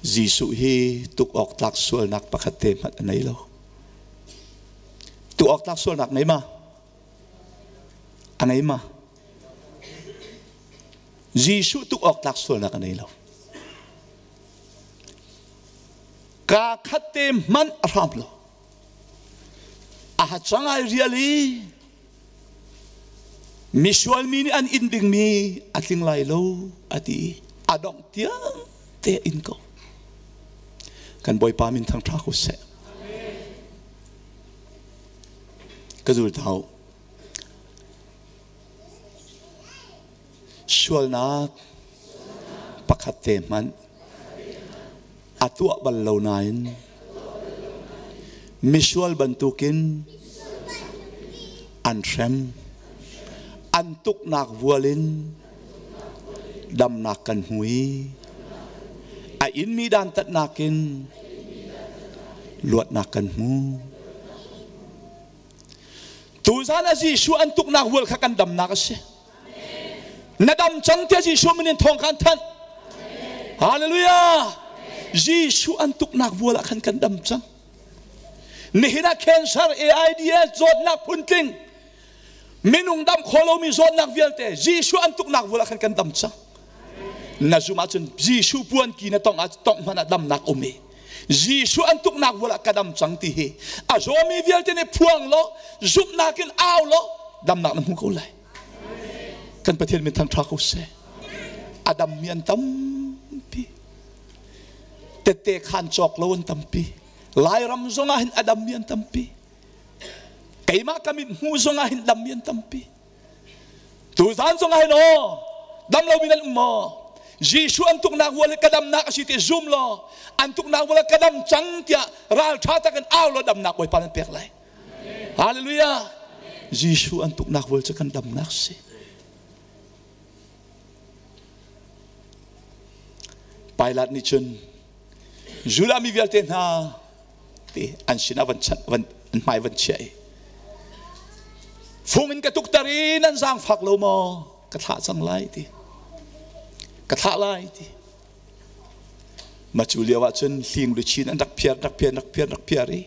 Jesuh hi tuk awk tlak sualnak pakhat te hmanh a nei lo. Tuk awk tlak sualnak ngei ma? A ngei ma? Jesuh tuk awk tlak sualnak a nei lo. Ka khat te hmanh a hram lo. A hacang ai rial i misual mi nih an inn dingmi a tling lai lo a ti i a dongh tiang te in ko. Kan Bawipa min thangṭha ko seh. Ka zul thau. Sualnak pakhat te hmanh a tuah bal lo nain misual bantukin an hrem, an tuknak vual in damnak kan hmu i a inmi dantatnak in luatnak kan hmu. Tuzan a Jesuh an tuknak vual kha kan damnak a si. Na dam cang tiah Jesuh min in thawng kan thanh. Hallelujah! Jesuh an tuknak vual ah khan kan dam cang. Nihin ah cancer, AIDS, zawtnak phuntling, minung dam kho lomi zawtnak vialte Jesuh an tuknak vual ah khan kan dam cang. Na zum ahcun Jesuh puan ki na tong ah tongh hmanh ah damnak um i Jesuh an tuknak vual ah ka dam cang ti hi a zawmi vialte nih phuang law zumhnak in au law damnak na hmu ko lai. Kan Pathian min thangṭha ko seh. A dammi an tampi. Tette khan cawk lo an tampi. Lairam zong ah hin a dammi an tampi. Keimah ka mit hmu zong ah hin dammi an tampi. Tuzan zong ah hin aw dam lomi nan um maw? Jesuh an tuknak vual ka damnak a si ti zum law an tuknak vual ka dam cang tiah ralṭha takin au law damnak Bawipa nan pek lai. Hallelujah! Jesuh an tuknak vual cu kan damnak si. Pilate nih cun Judah mi vialte hna ti an sinah van chanh van an hmai van chiah i fung in ka tukter i nan zaangfak lo maw ka thlah cang lai ti ka thlah lai ti ma cu lio ah cun hling luchin an rak phiar rak phiar rak phiar rak phiar i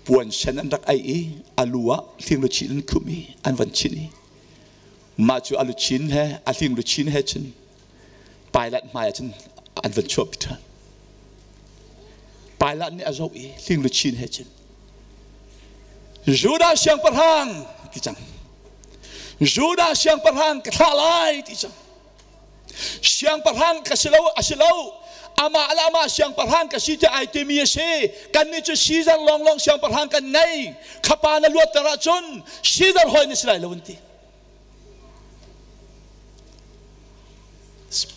puan sen an rak ai i a lu ah hling luchin an khum i an van chin i mah cu a luchin he a hling luchin he cun Pilate hmai ah cun an van chuahpi ṭhan. Pilate nih a zoh i hling luchin he cun Judah siangpahrang ti cang. Judah siangpahrang ka thlah lai ti cang. Siangpahrang ka si lo a si lo. Amah le amah siangpahrang ka si ti ai timi a si. Kannih cu Caesar lawnglawng siangpahrang kan ngei. Khapa na luatter ahcun Caesar hawi na si lai lo an ti.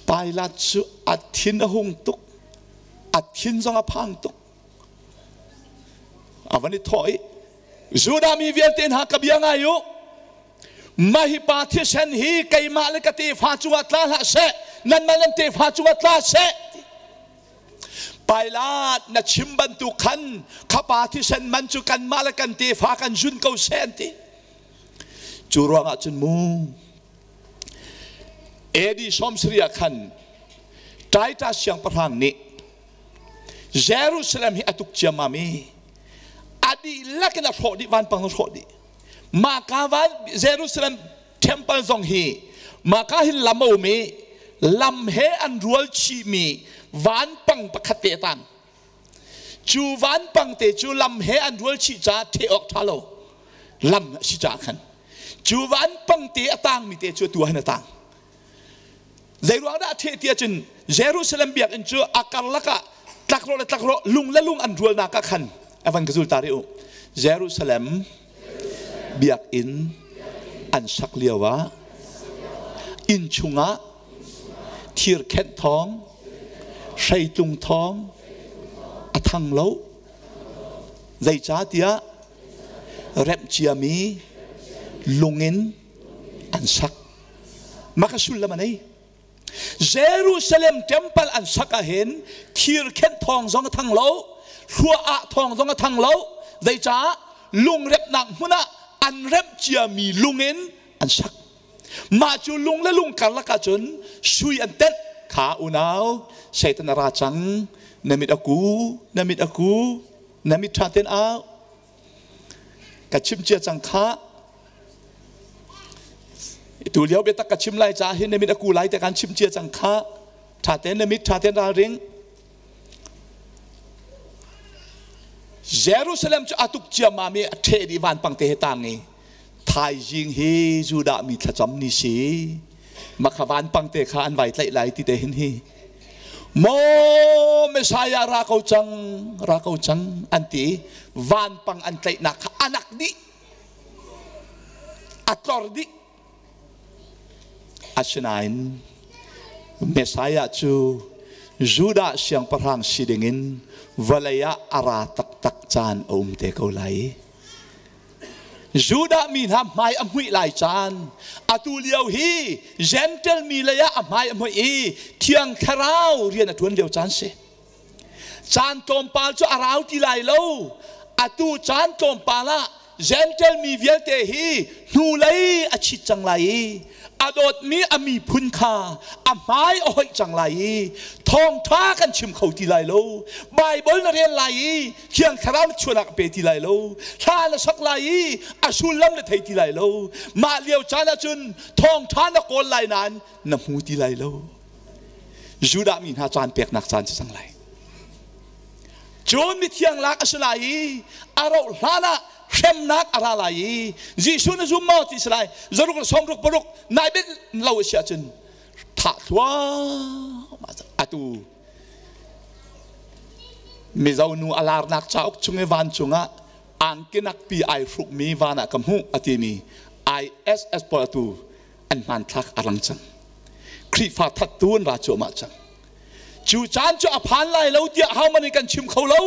Pilate cu a thin a hung tuk. A thin zong a phang tuk. A van i thawh i, Judah mi vialte hna ka bia ngai u. Mah hi pa thisen hi keimah le ka tefa cungah tla hlah seh, nanmah nan tefa cungah tla seh. Pilate na chim bantuk khan khapa thisen man cu kanmah le kan tefa kan zun ko seh an ti. Cu ruangah cun mu AD 70 ah khan Titus siangpahrang nih Jerusalem hi a tuk ciammam i a dihlak in a hrawh dih vanpang a hrawh dih. Mahka van Jerusalem temple zong hi mahka hin lam a um i lam he an rual chihmi vanpang pakhat te a tang. Cu vanpang te cu lam he an rual chih caah ṭheh awk ṭha lo lam a si caah khan cu vanpang te a tangmi te cu atu ah hin a tang. Zeiruang dah a ṭheh ti ahcun Jerusalem biakinn cu a karlak ah tlakrawh le tlakrawh lung le lung an rualnak ah khan a van ka zul ta rih u. Jerusalem biakinn an sak lio ah inn chungah thirkhenh thawng, hreitlung thawng a thang lo. Zeicahtiah remh ciami lung in an sak. Mah kha sullam a nei. Jerusalem temple an sak ahhin thirkhenh thawng zong a thang lo, hlua ah thawng zong a thang lo. Zeicah lungrepnak hmun ah an remh ciami lung in an sak. Mah cu lung le lung karlak ahcun sui an tenh. Kha unau, Satan a ra cang. Na mit a ku, na mit a ku, na mit ṭha ten au. Ka chim cia cang kha. Tu lio biatak ka chim lai ca hin na mit a ku lai te kan chim cia cang kha. Ṭha ten na mit ṭha ten ralring. Jerusalem cu a tuk ciammam i a ṭheh dih vanpang te he tang i thaizing hi Judah mi thlacam ni si makha vanpang te kha an vai tlaih lai ti te hin hi maw Messiah ra ko cang ra ko cang an ti vanpang an tlaihnak kha anak dih a tlor dih Asinain Messiah cu Judah siangpahrang si dingin vawlei ah a ra taktak caan a um te ko lai. Judah mi hna hmai a hmuih lai caan atu lio hi Gentle mi lei ah a hmai a hmuih i Thiang Thlarau rian a ṭuan lio caan si. Caan tlawmpal cu a rau ti lai lo. Atu caan tlawmpal ah Gentle mi vialte hi hnulei a chit cang lai i a dawtmi a miphun kha a hmai a hoih cang lai i thawngṭha kan chim kho ti lai lo. Baibal na rel lai i Thiang Thlarau na chuahnak a pe ti lai lo. Hla na sak lai i a sullam na thei ti lai lo. Mah lio caan ahcun thawngṭha na kawl lai nain na hmu ti lai lo. Judah mi hna caan peknak caan si cang lai. Cun mithiang lak a si lai i a rauh hlan ah hremnak a ra lai i Jesuh na zum maw ti si lai zaruk le sawmruk paruk nai bet lo a si ahcun thah thluahmah atu Mizo nu a larnak cauk chung i vancung ah angkinak pi ai hrukmi van ah ka hmuh a timi ISS pawl atu an hmanthlak a rang cang. Khrihfa thattu an ra cuahmah cang. Cu caan cu a phan lai lo tiah hohmanh nih kan chim kho lo.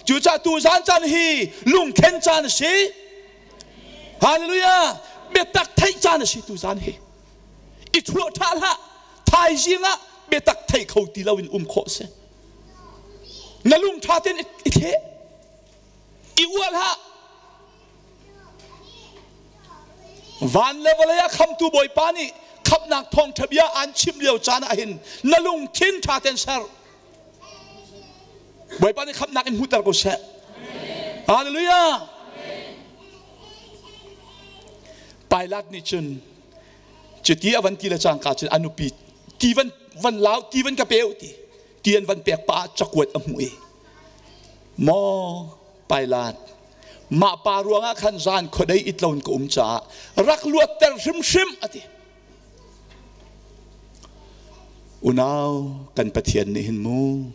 Cucaah tu zan caan hi lungthlen caan a si. Hallelujah! Biatak theih caan a si tu zan hi. I thuah ṭha hlah. Thaizing ah biatak thei kho ti loin um khawh si. Na lung ṭha tein i thleh. I ual hlah. Van le vawlei ah khamtu Bawipa nih khamhnak thawngṭha bia aan chimh lio caan ah hin na lungthin ṭha tein ser. Bawipa nih khamhnak in hmuhter ko seh. Hallelujah. Pilate nih cun cuti a van ti le cangka cun a nupi ti van van lau ti van ka pe u ti ti an van pek pa ah cakuat a hmuh i maw Pilate mah pa ruangah khan zan khuadei it loin ka um caah rak luatter hrimhrim a ti. Unau kan Pathian nih hin mu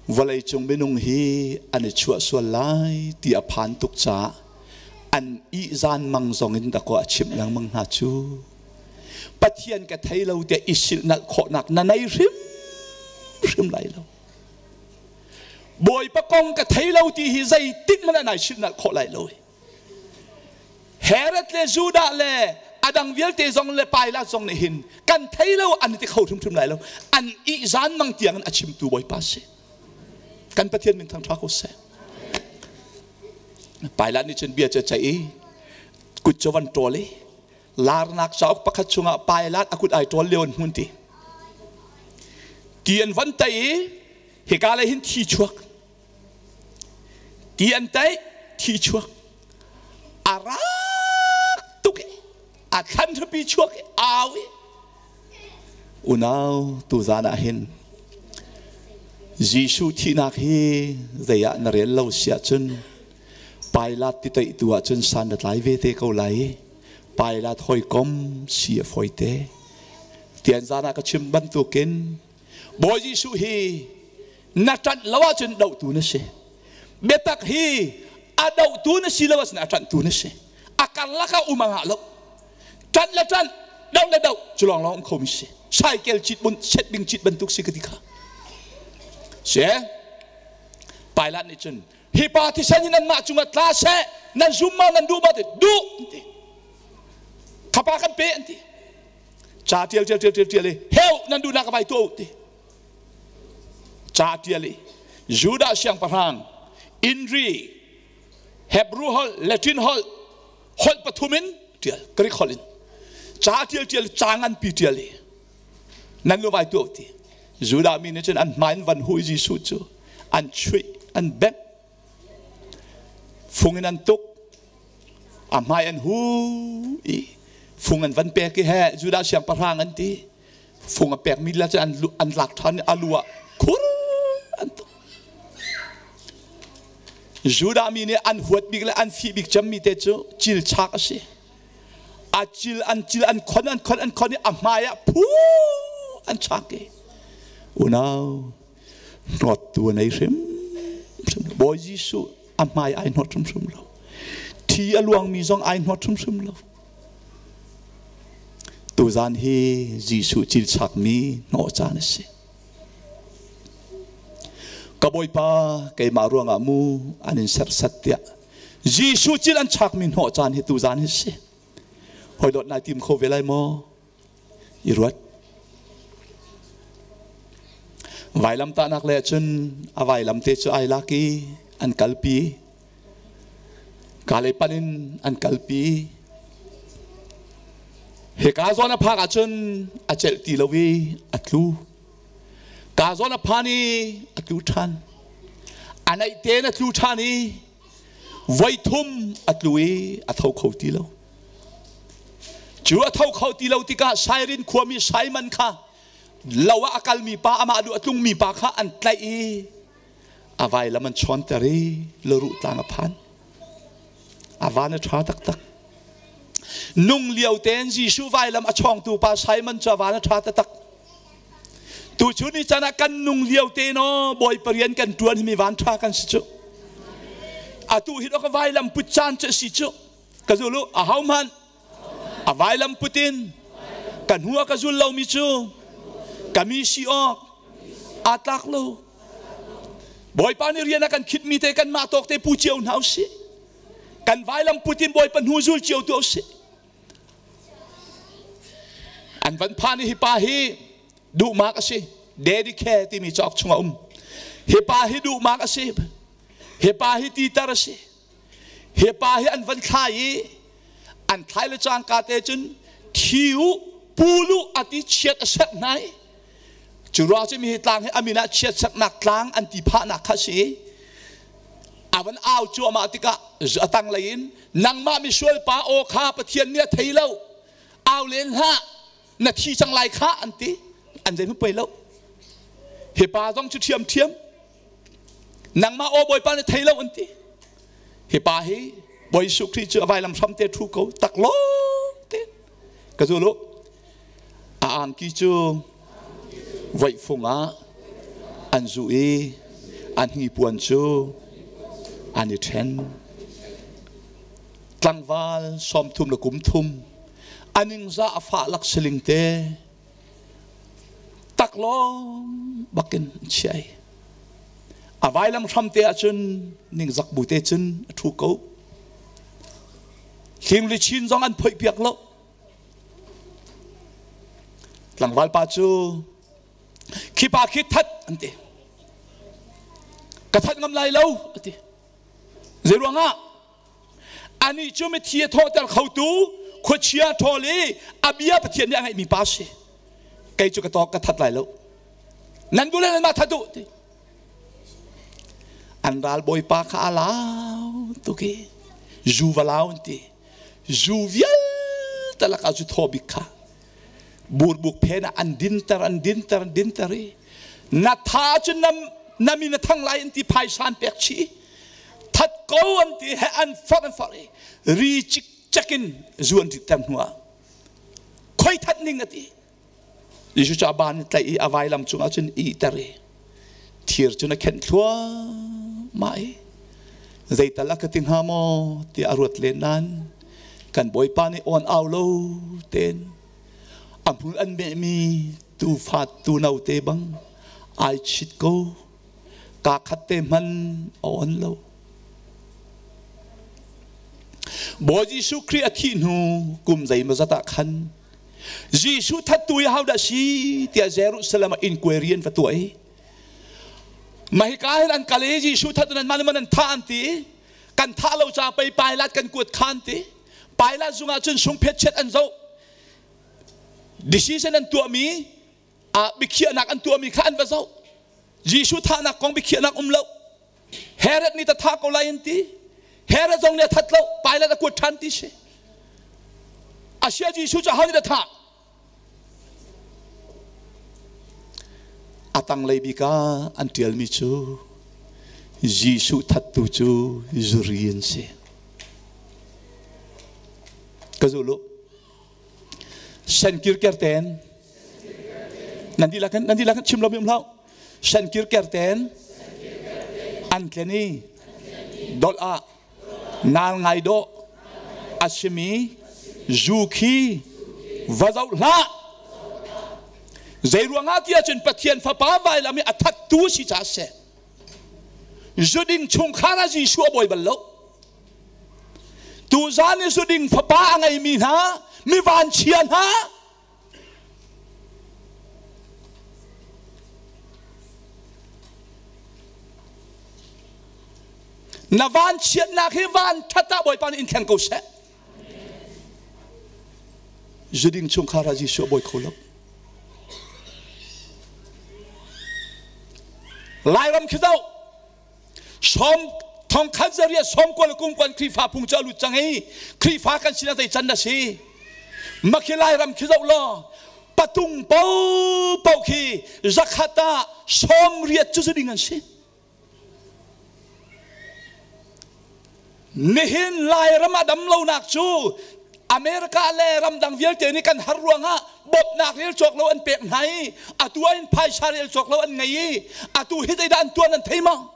vawlei cung minung hi an i chuah sual lai ti a phan tuk caah an ihzan mang zong in dakaw a chimh lengmang hna cu. Pathian ka thei lo tiah i silhnalh khawhnak na nei hrimhrim lai lo. Bawipa kong ka thei lo ti hi zeitik hmanh ah nai silhnalh khawh lai lo. Herod le Judah le a dang vialte zong le Pilate zong nih hin kan thei lo an ti kho hrimhrim lai lo. An ihzan mang tiang in a chimtu Bawipa si. Kan Pathian min thangṭha ko seh. Pilate nih cun bia cu a ceih i kut cu van ṭawl i Larnak cauk pakhat chungah Pilate a kut ai ṭawl lio an hmun ti. Ti an van tai i hika lei hin thi chuak. Ti an tai thi chuak. A rak tuk i a thlan hrapi chuak i au i unau tuzan ah hin Jesuh thihnak hi zei ah na rel lo si ahcun Pilate ti teihtu ahcun san na tlai ve te ko lai. Pilate hawikom si a fawi te. Tian zan ah ka chim bantukin Bawi Jesuh hi na ṭanh lo ahcun dohtu na si. Biatak hi a dohtu na si lo ahcun a ṭanhtu na si. A karlak ah um a ngah lo. Ṭanh le ṭanh, doh le doh, cu lawng lawng um khomi si. Saikel cit bun, set bing cit bantuk si ka ti kha. Si Pilate nih cun hi pa thisen hi nanmah cungah tla seh nan zum ma nan duh ma ti duh an ti khapa kan pe an ti ca tial tial tial tial tial i heu nan duhnak ka vai tuah u ti ca tial i Judah siangpahrang Inri Hebrew holh Latin holh holh pathum in tial Greek holh in ca tial tial ca nganpi tial i. Nan lu vai tuah ti. Judah mi nih cun an hmai in van hui Jesuh cu an chuih, an bengh. Fung in an tuk. A hmai an hu i fung an van pek i he Judah siangpahrang an ti. Fung a pekmi la cu an lak ṭhan i a lu ah khur an tuk. Judah mi nih an huat bik le an fih bik cemmi te cu cilchak a si. A cil an cil an khon an khon an khon i a hmai ah phu an chak i unau hnawttu a nei hrim hrim Bawi Jesuh a hmai ai hnawt hrimhrim lo. Thi a luangmi zong ai hnawt hrimhrim lo. Tuzan hi Jesuh cilchakmi hnawh caan a si. Ka Bawipa keimah ruangah mu an in serhsat tiah Jesuh cil an chakmi hnawh caan hi tuzan hi si. Hoi dawt nai tim kho ve lai maw? I ruat. Vailam tahnak le cun a vailam te cu ai lak i an kalpi. Ka lei pan in an kalpi. Hika zawn a phak ahcun a celh ti lo i a tlu. Ka zawn a phan i a tlu ṭhan. A naih tein a tlu ṭhan i voi thum a tlu i a tho kho ti lo. Cu a tho kho ti lo tikah Sairin khuami Simon kha lo ah a kalmi pa amah duh a tlungmi pa kha an tlaih i a vailam an chawnter i laruh tlang a phan. A van a ṭha taktak. Nung lio tein Jesuh vailam a chawngtu pa Simon cu a van a ṭha taktak. Tuchun ni caan ah kan nung lio te no Bawipa rian kan ṭuan hi mi van ṭha kan si cu. Atu hi ka vailam put caan cu si cu. Ka zul u, a ho hmanh a vailam put in ka hnu a ka zul lomi cu ka mi si awk aa tlak lo. Bawipa nih rian a kan khitmi te kanmah tawk te pu cio hna usih. Kan vailam put in Bawipa hnu zul cio tuah usih. An van phan i hi pa hi duhmak a si. Dedicare timi cauk chung a um. Hi pa hi duhmak a si. Hi pa hi titar a si. Hi pa hi an van thlai i an thlai le cangka te cun thi u pulu a ti chiat a serh hna i cu ruang cu mi hi tlang hi a min ah chiatserhnak tlang an ti phahnak kha si. A van au cuahmah tikah a tanglei in nangmah misual pa aw kha Pathian nih a thei lo au len hlah na thi cang lai kha an ti. An zei pei lo. Hi pa zong cu ṭhiam ṭhiam nangmah aw Bawipa nih thei lo an ti. Hi pa hi Bawi Jesuh Khrih cu a vailam hram te ṭhu ko taklawng te ka zul u. A angki cu voihfung ah an zuh i a hnipuan cu an i ṭhen. Tlangval 30 le kum thum a ningzah a fah lak siling te taklawng bakin an chiah i a vailam hram te ahcun ningzak bu te cun a ṭhu ko. Hling le chin zong an phoih piak lo. Tlangval pa cu khi pa khi that an ti. Ka that ngam lai lo a ti. Zei ruangah? Anih cu mithi a thawhter khotu khuachia ṭhawl i a bia Pathian nih a ngeihmi pa si. Kei cu ka tawk ka that lai lo. Nan duh le nanmah that u ti. An ral bawipa kha a lau tuk i zu va lau an ti. Zu vialte lakah zu thaw bik kha burbuk phen ah an dinter an dinter an dinter i na tha cu na na min a thang lai an ti phaisa an pek chih that ko an ti he an forh an forh i ri cikcek in zu an ritter hnu ah khoi that ning a ti. Jesuh cu a ban in tlaih i a vailam cungah cun ihter i thir cun a khenh thluahmah i zeital a ka ti hnga maw tiah a ruat len nain kan Bawipa nih awn au lo tein a hmul an mehmi tuufa tuno te bang ai chit ko kaa khat te hman a on lo. Bawi Jesuh Khrih a thih hnu kum zeimawzat ah khan Jesuh thattu hi hodah si tiah Jerusalem ah inquiry an va tuah i mahika hin an kal i Jesuh that nan mah nih an thah an ti. Kan thah lo caah pei Pilate kan kuat kha an ti. Pilate zungah cun sungphet chiat an zoh decision an tuahmi. Biakhiahnak an tuahmi kha an va zoh. Jesuh thahnak kong biakhiahnak um lo. Herod nih ta thah ko lai an ti. Herod zong nih a that lo. Pilate a kuat ṭhan ti si. Asia Jesuh cu aho nih dah thah? A tanglei bik ah an ṭialmi cu Jesuh thattu cu zuri an si. Ka zul u. Senkir kerten nan dihlak in nan dihlak in chim lomi um hlah. Senkir kerten an tlen i dolh ah nal ngai dawh a simi zu khi va zoh hlah. Zei ruangah ti ahcun Pathian Fapa vailam i a thattu si caah seh. Zuding chungkhar ah Jesuh a bawi bal lo. Tuzan i zuding fapa a ngeimi hna, mi vanchia hna, na vanchiatnak hi van that ah Bawipa nih in thleng ko seh. Zuding chungkhar ah Jesuh a bawi kho lo. Lairam khi zoh sawm thongkhat zariat sawmkua le kumkuan Khrihfa phung cu a lut cang i Khrihfa kan sinah zei can na si makhi Lairam khi zoh law patung paohpaoh khi zakhat ah 80 cu ding an si nihin Lairam a dam lonak cu America le ramdang vialte nih kan har ruangah bawmhnak rel cawk lo an pek hna i atu ah in phaisa rel cawk lo an ngei i atu hi zeidah an tuan an thei maw?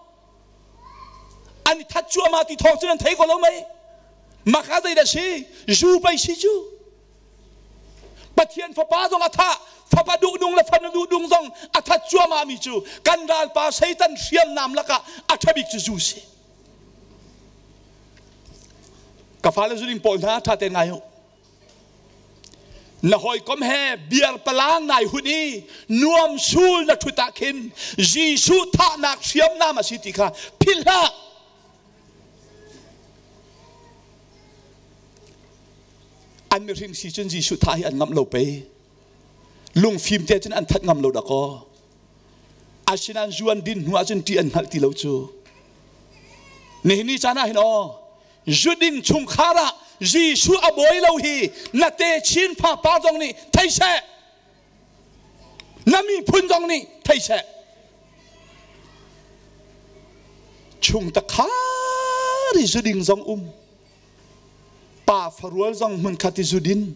An i that cuahmah ti thawng cun an thei ko lo mei? Maka zeidah si? Zu pei si cu. Pathian fapa zong a thah, fapa duhnung le fanu duhnung zong a that cuahmah mi cu kan ralpa Satan hriamnam lakah a ṭhabik cu zu si. Ka fale zuling pawl hna ṭha tein ngai u. Na hawikom he biar palang nai hun i nuam sul na ṭhut ah khin Jesuh thahnak hriamnam a si ti kha philh hlah. An mihring si cun Jesuh thah hi an ngamh lo pei. Lungfim te cun an that ngam lo dakaw. Asinain zu an din hnu ahcun ṭih an hngalh ti lo cu. Nihin ni caan ah hin aw, zudin chungkhar ah Jesuh a bawi lo hi na te chin fa pa zong nih thei seh. Na miphun zong nih thei seh. Chung takhar i zuding zong um. Pa farual zong hmun khat i zudin.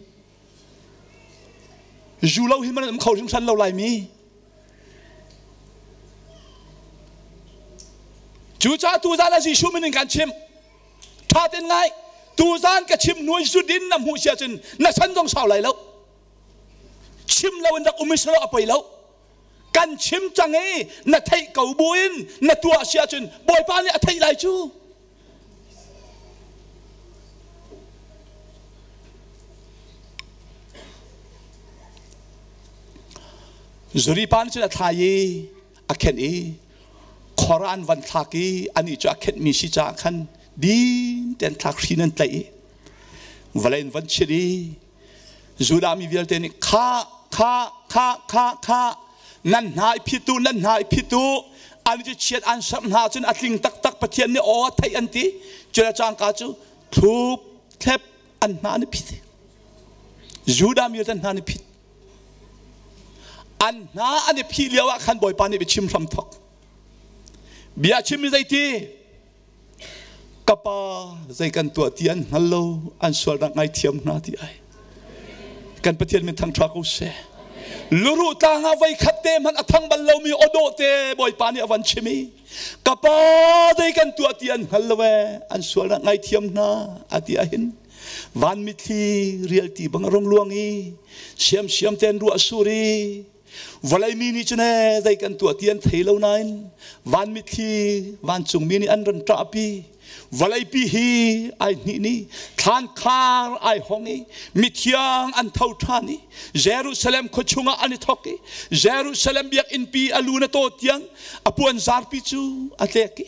Zu lo hi man um kho hringhran lo Laimi. Cucaah tuzan ah Jesuh min in kan chim. Ṭha tein ngai. Tuzan ka chim hnu zudin na hmuh sia cun na san zong sau lai lo. Chim lo in rak um i a poi lo. Kan chim cang i na theih ko buin na tuah sia cun Bawipa nih a theih lai cu. Zuri pa nih cun a thlai i a khenh i khor ah an van thlak i anih cu a khenhmi si caah khan din tein thlak hri in an tlaih i vawlei in van chit i Judah mi vialte nih kha kha kha kha kha nan hna i phit u nan hna i phit u an cu chiat an serh hna cun a tling taktak Pathian nih aw a theih an ti cun a cangka cu thlup thlep an hna an i phit Judah mi an hna an i phit an hna an i phih lio ah khan Bawipa nih biachim hram thok bia chim mi zeiti ka pa zei kan tuah ti an hngal lo an sualnak ngaithiam hna ti ai kan Pathian min thangṭha ko seh luruh tlang ah voi khat te hmanh a thang bal lomi awdawh te Bawipa nih a van chim i ka pa zei kan tuah ti an hngal lo ee an sualnak ngaithiam hna a ti ahhin van mitthli rialti bang a rung luang i siamsiam ten ruah sur i Vawlei mi nih cun ee zei kan tuah ti an thei lo nain van mitthli vancungmi nih an ran ṭahpi. Vawleipi hi ai hnih ni thlankhar ai hong i mithiang an tho ṭhan i Jerusalem khua chungah an i thok i Jerusalem biakinnpi a lu na taw tiang a puan zarpi cu a tlek i.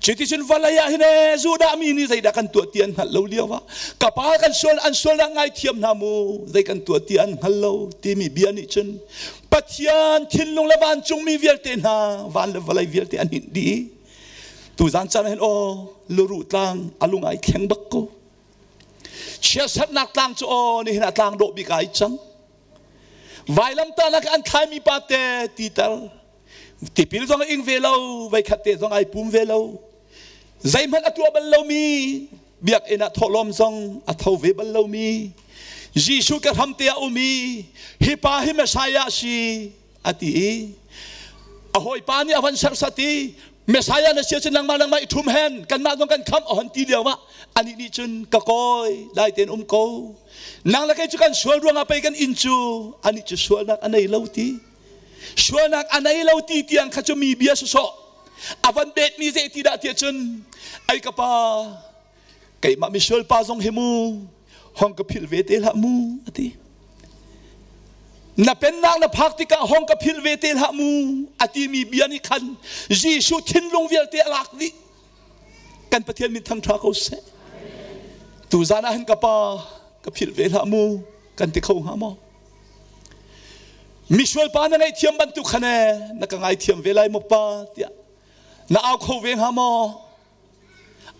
Cuticun vawlei ah hin ee Judah mi nih zeidah kan tuah ti an hngalh lo lio ah ka pa kan sual an sualnak ngaithiam hna mu zei kan tuah ti an hngal lo timi bia nih cun Pathian thinlung le vancungmi vialte hna van le vawlei vialte an hinh dih. Tuzan caan ah hin aw luruh tlang a lung ai thleng bak ko. Chiatserhnak tlang cu aw nihin ah tlang dawh bik ai cang. Vailamtahnak an thlaimi pa te titer tipil zong a ing ve lo veikhat te zong ai pum ve lo zeihmanh a tuah bal lomi biakinn ah thawhlawm zong a tho ve bal lomi Jesuh ka hram te ah um i hi pa hi Messiah si a ti i a hawipa nih a van serhsat i Messiah na si ahcun nangmah nangmah i ṭhum hen kanmah zong kan khamh a hon ti lio ah anih nih cun ka kawi dai tein um ko nang le kei cu kan sual ruangah pei kan inn cu anih cu sualnak a nei lo ti sualnak a nei lo ti tiang kha cu mi bia sawsawh a van betmi zei ti dah tiah cun ai ka pa keimah misual pa zong hi mu hong ka philh ve te hlah mu a ti na pennak na phak tikah hong ka philh ve te hlah mu a timi bia nih khan Jesuh thinlung vialte a lak dih kan Pathian min thangṭha ko seh tuzan ah hin ka pa ka philh ve hlah mu kan ti kho hnga maw misual pa na ngaihthiam bantuk khan e na ka ngaithiam ve lai maw pa tiah na au kho ve hnga maw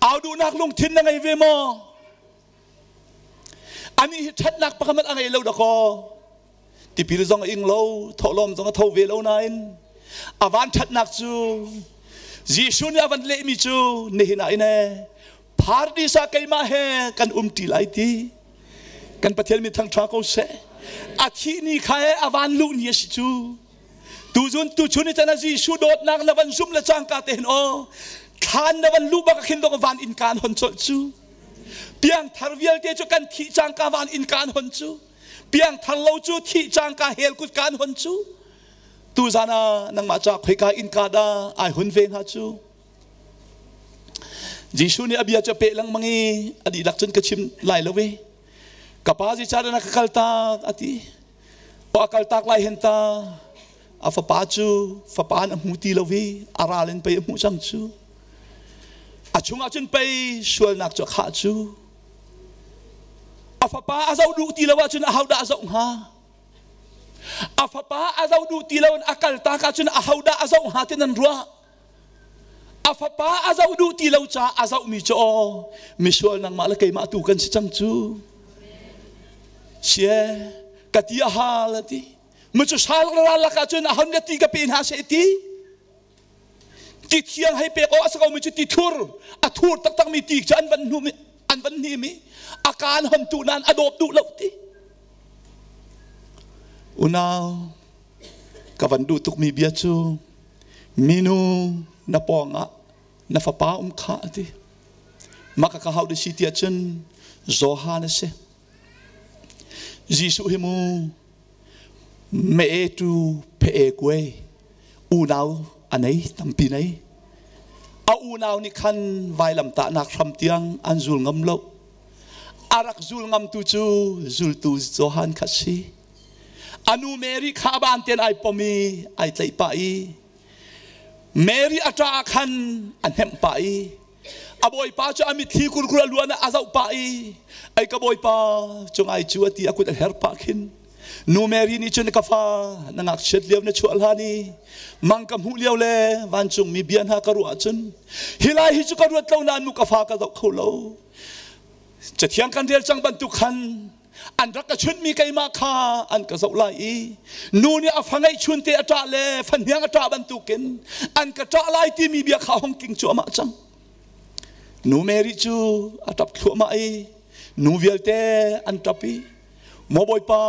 Au duhnak lungthin na ngei ve maw? Anih hi ṭhatnak pakhat a ngei lo dakaw. Tipil zong a ing lo, thawhlawm zong a tho ve lo nain a van ṭhatnak cu Jesuh nih a van lehmi cu nihin ah in ee paradis ah keimah he kan um ṭi lai ti. Kan Pathian min thangṭha ko seh. A thih ni kha ee a van luh ni a si cu. Tuzun tuchun i cana Jesuh dawtnak na van zum le cangka te hin aw thlan na van luh bak khin dong van in kaan hon colh cu piangthar vialte cu kan thih cangka van in kaan hon cu piangthar lo cu thih cangka hell kut kaan hon cu tuzan ah nangmah ca khoika in ka dah ai hun ve hnga cu Jesuh nih a bia cu a peh lengmang i a dihlak cun ka chim lai lo ve ka pa zeicahdah na ka kaltak a ti Pa kaltak lai hen ta a fapa cu fapa in a hmu ti lo i a ral in pei a hmuh cang cu a chungah cun pei sualnak cu a khah cu a fapa a zoh duh ti lo ahcun ahodah a zoh hnga a fapa a zoh duh ti lo in a kaltak ahcun ahodah a zoh hnga ti nan ruah a fapa a zoh duh ti lo caah a zohmi cu aw misual nangmah le keimah tu kan si cang cu sie ka ti a hal a ti mu cu sal ral lakah cun a hon le ti ka pe hna seh ti ti thiang hei pek awk a si ko mi cu ti thur a thur taktak mi ti cu an van hnu mi an van hni mi a kaan hon tu nan a dawp duh lo ti unau ka van duh tuk mi bia cu Minu na pawngah na fapa um kha a ti. Mah ka hau si tiah cun Johan a si. Jesuh hi mu me tu phe kuai unau a nei tampi nei. A unau nih khan vailamtahnak hram tiang an zul ngam lo. A rak zul ngamtu cu zultu Johan kha si. A nu Mary kha a ban ten ai pom i ai tlaih pah i Mary a ṭah ah khan a hnemh pah i a bawipa cu a mitthli kurkur a luan ah a zoh pah i ai ka bawipa cu ngai cu a ti a kut a her pah khin nu Mary nih cun ka fa na ngakchiat lio na chuah hlan i mang ka hmuh lio le vancung mi bia hna ka ruah ahcun hi lai hi cu ka ruat lo nain mu ka fa ka zoh kho lo cathiang kan rel cang bantuk khan an rak ka chunhmi keimah kha an ka zoh lai i nu nih a fa ngeihchun te a ṭah le fahniang a ṭah bantukin an ka ṭah lai timi bia kha hong king cuahmah cang nu Mary cu a ṭap thluahmah i nu vialte an ṭap i maw bawipa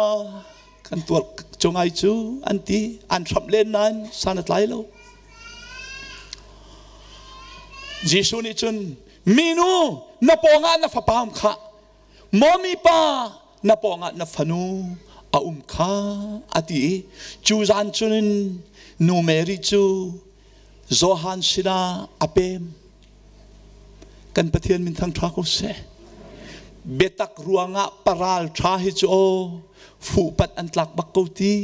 kan tuar cu ngai cu an ti an hramh len nain san a tlai lo Jesuh nih cun minu na pawngah na fapa um khah Mawmi pa na pawngah na fanu a um kha a ti i cu zan cun nu Mary cu Johan sinah a pem. Kan Pathian min thangṭha ko seh. Biatak ruangah paral ṭha hi cu aw fuhpat an tlak bak ko ti.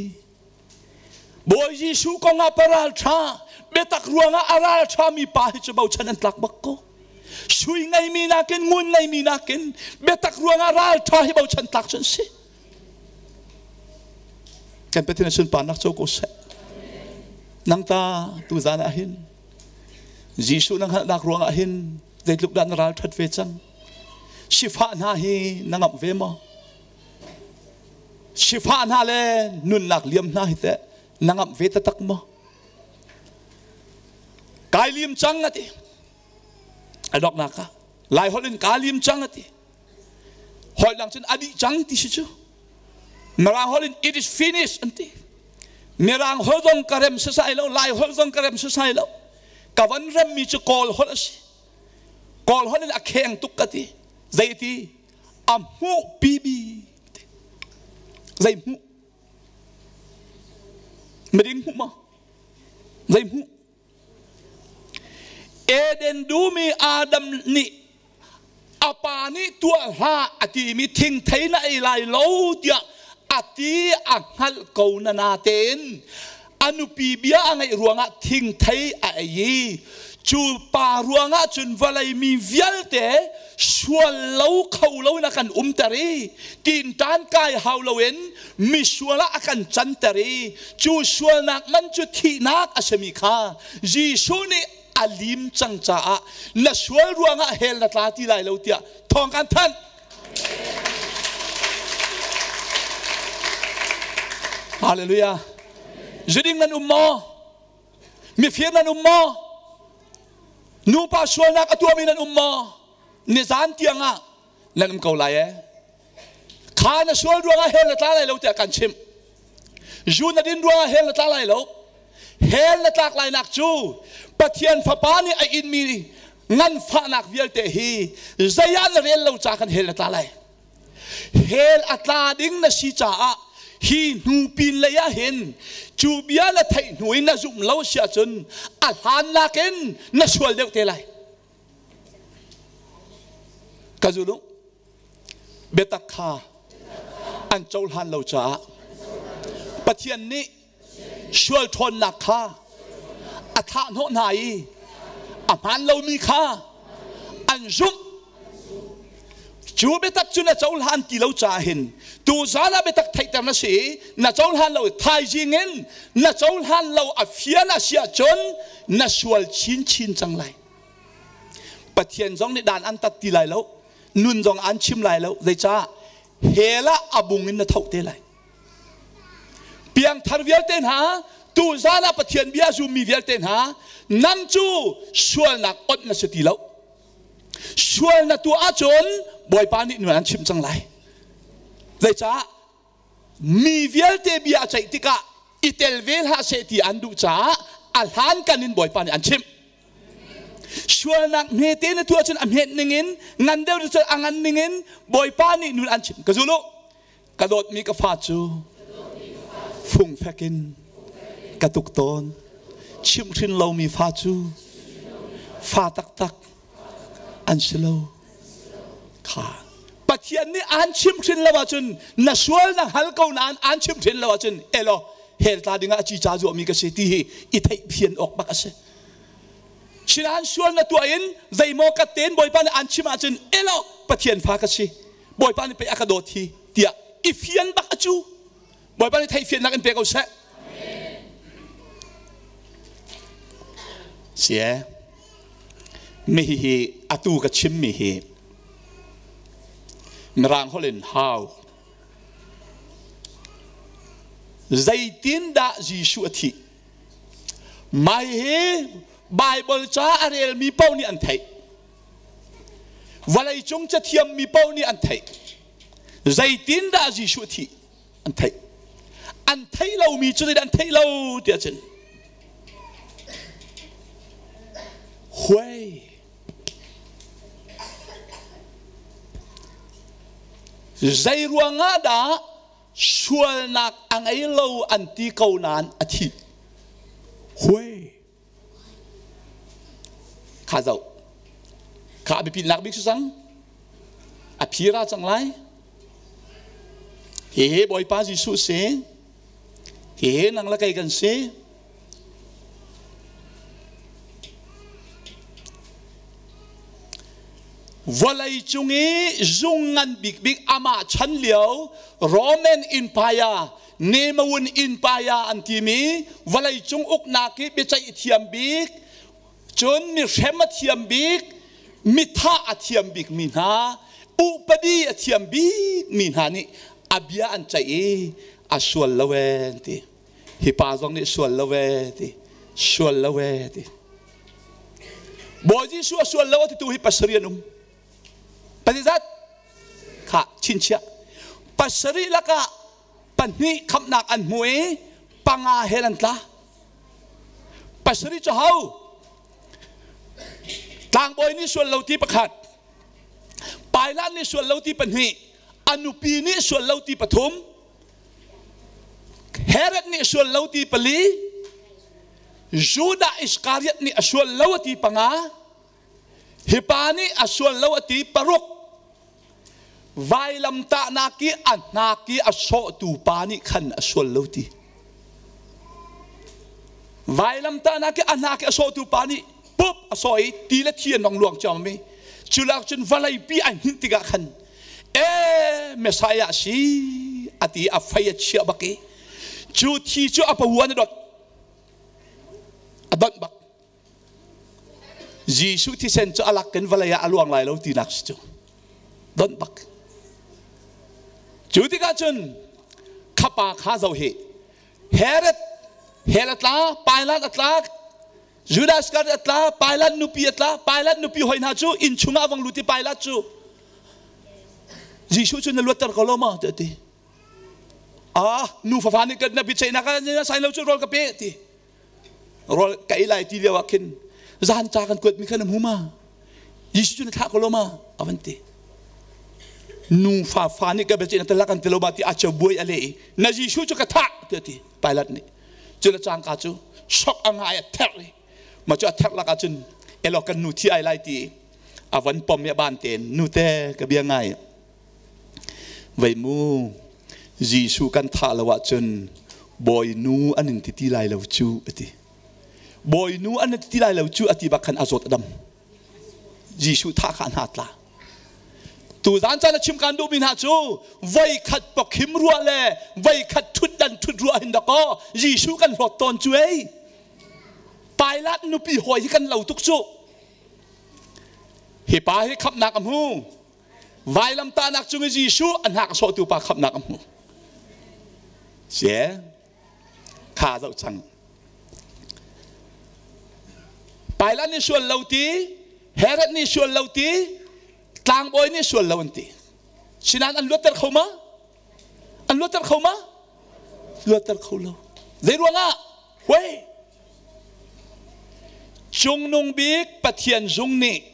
Bawi Jesuh kong ah paral ṭha, biatak ruangah a ral ṭhami pa hi cu bochan an tlak bak ko. Sui ngeimi nakin ngun ngeimi nakin biatak ruangah ral ṭha hi bochan tlak cu an si. Kan Pathian sunparnak co ko seh. Nang ta tu zan ah hin Jesuh na hngalhnak ruangah hin zeitluk dah na ral ṭhat ve cang. Sifah hna hi na ngamh ve maw? Sifah hna le nunnak liam hna hi teh na ngamh ve taktak maw? Kai lim cang a ti. A donghnak ah Lai holh in kaa lim cang a ti. Holh dang cun a dih cang ti si cu. Mirang holh in it is finished an ti. Mirang holh zong ka rem sasai lo, Lai holh zong ka rem sasai lo. Ka van remmi cu Kawl holh a si. Kawl holh in a kheng tuk ka ti. Zei ti? A hmuh pibi. Zei hmuh? Miding hmuh maw? Zei hmuh? Eden dum i Adam nih a pa nih tuah hlah a timi thingthei na ei lai lo tiah a ti a hngalh ko na natein a nupi bia a ngaih ruangah thingthei a ei i cu pa ruangah cun vawlei mi vialte sual lo kho loin a kan umter i tinṭan kai hau loin misual ah a kan canter i cu sualnak man cu thihnak a simi kha Jesuh nih a lim cang caah na sual ruangah hell na tla ti lai lo tiah thawng kan thanh. Hallelujah. Zuding nan um maw? Mifir nan um maw? Nupa sualnak a tuahmi nan um maw? Nizan tiang ah nan um ko lai ee. Kha na sual ruangah hell na tla lai lo tiah kan chimh. Zu na din ruangah hell na tla lai lo. Hell na tlak lai nak cu Pathian Fapa nih a inmi nganfahnak vialte hi zei ah na rel lo ca kan hell na tla lai. Hell a tla ding na si caah hi hnu pin lei ah hin cu bia na theih hnu in na zumh lo si ahcun a hlan nakin na sual deuh te lai. Ka zul u. Biatak kha an cohlan lo caah Pathian nih sual ṭhawnnak kha a thahhnawh hna i a hmaan lomi kha an zumh. Cu biatak cu na cohlan ti lo caah hin tuzaan ah biatak theihter na si i na cohlan lo thaizing in na cohlan lo a fian a si ahcun na sual chinchin cang lai. Pathian zong nih dan an tat ti lai lo, nun zong an chim lai lo. Zeicah? Hell ah a bung in na tho te lai. Piangthar vialte hna, tuzaan ah Pathian bia zummi vialte hna, nang cu sualnak onh na si ti lo. Sual na tuah ahcun Bawipa nih nun an chimh cang lai. Zeicah? Mi vialte bia a ceih tikah i tel ve hlah seh ti an duh caah a hlankan in Bawipa nih an chimh. Sualnak hmete na tuah cun a hmet ningin, ngan deuh cun a ngan ningin Bawipa nih nun an chimh. Ka zul u. Ka dawtmi ka fa cu fungfek in ka tuk tawn. Chimhhrin lomi fa cu fa taktak an si lo. Kha Pathian nih aan chimhhrin lo ahcun na sual na hngal ko nain aan chimhhrin lo ahcun elaw hell tla dingah a cica zuahmi ka si ti hi i theihphian awk bak a si. Sinain sual na tuah in zeimaw ka ten Bawipa nih aan chim ahcun elaw Pathian fa ka si. Bawipa nih pei a ka dawt hi tiah i fian bak a cu. Bawipa nih theihfiannak in pe ko seh. Si e. Mi hi atu ka chimmi hi Mirang holh in how zeitindah Jesuh a thih mai hi Bible ca a relmi paoh nih an theih Vawleicung cathiammi paoh nih an theih. Zeitindah Jesuh thih an theih. An theih lomi cu zeidah an theih lo tiah cun huai zei ruangah dah sualnak a ngei lo an ti ko nain a thih huai Kha zoh. Kha a biapitnak bik cu cang. A phira cang lai. Hihi Bawipa Jesuh si. Hi nang le kei kan si. Vawlei cung i zung ngan bikbik amah chan lio Roman Empire, Nemawun Empire an timi vawlei cung uknak i biaceih thiam bik, cun mi hrem a thiam bik, mi thah a thiam bik mi hna, upadi a thiam bik mi hna nih a bia an ceih i a sual lo ee an ti. Hi pa zong nih sual lo ee ti. Sual lo ee ti. Bawi Jesuh a sual lo a titu hi pasarih an um. Pazizat kha chinchiah. Pasarih lakah pahnih khamhnak an hmu i panga hel an tla. Pasarih cu ho? Tlangbawi nih sual lo ti pakhat. Pailat nih sual lo ti pahnih. A nupi nih sual lo ti pathum. Herod nih sual lo ti pali. Judah Iskariot nih a sual lo a ti panga. Hi pa nih a sual lo a ti paruk. Vailamtahnak i a hnak i a sawhtu pa nih khan a sual lo ti. Vailamtahnak i a hnak i a sawhtu pa nih pup a sawh i ti le thi an rong luang ciammam i culak cun vawleipi a hninh tikah khan e Messiah si a ti a fei a chiah bak i cu thi cu a pahuan a dot a donh bak Jesuh thisen cu a lak in vawlei ah a luang lai lo tinak si cu donh bak cu tikah cun khapa kha zo hi Herod hell a tla Pilate a tlak Judas Iscariot a tla Pilate nupi a tla Pilate nupi hoi hna cu inn chungah a vong lut i Pilate cu Jesuh cu na luatter ko lo ma tiah ti ah nu fafa nih na biaceihnak ah sai lo cu rawl ka pe ti rawl ka ei lai ti lio ah khin zan ca kan kuat mi kha na hmu ma Jesuh cu na thlah ko lo ma a van ti nu fa fa nih ka biaceihnak talak an ti lo ma ti a cheu buai a le i na Jesuh cu ka thah tiah ti Pilate nih cu le cangka cu shock a ngai a therh i ma cu a therh lak ah cun elo kan nu thi ai lai ti a van pom i a ban tein nute ka bia ngai Vei mu, Jesuh kan thah lo ahcun bawinu an in ti ti lai lo cu a ti. Bawinu an in ti ti lai lo cu a ti bak khan a zawt a dam. Jesuh thah kha hna tla. Tuzaan caan a chim kan duhmi hna cu voi khat pokhim ruah le voi khat thutdan thut ruah hin dakaw Jesuh kan hlawt tawn cu ei. Pilate nupi hawi hi kan lo tuk cu. Hi pa hi khamhnak a hmu. Vailamtahnak cung i Jesuh a hnak a sawhtu pa khamhnak a hmu. Sie kha zoh cang. Pilate nih sual lo ti, Herod nih sual lo ti, tlangbawi nih sual lo an ti. Sinain an luatter kho ma? An luatter kho ma? Luatter kho lo. Zei ruangah? Huai. Cungnung bik Pathian zung nih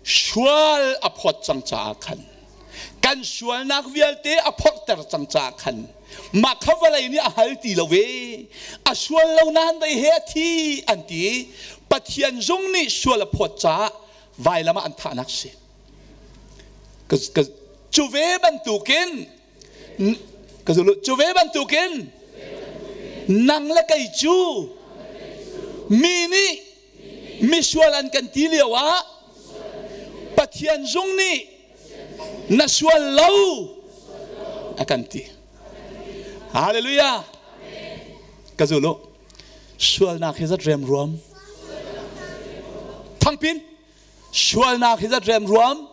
sual a phawt cang caah khan kan sualnak vialte a phorhter cang caah khan mah kha vawlei nih a hal ti lo ve a sual lo nain dei he a thi an ti Pathian zung nih sual a phawt caah vailam ah an thahnak si cu ve bantukin ka zulu cu ve bantukin nang le kei cu mi nih misual an kan ti lio ah Pathian zung nih na sual lo a kan ti Hallelujah ka zulu sualnak hi zat rem ruam thangpin sualnak hi zat rem ruam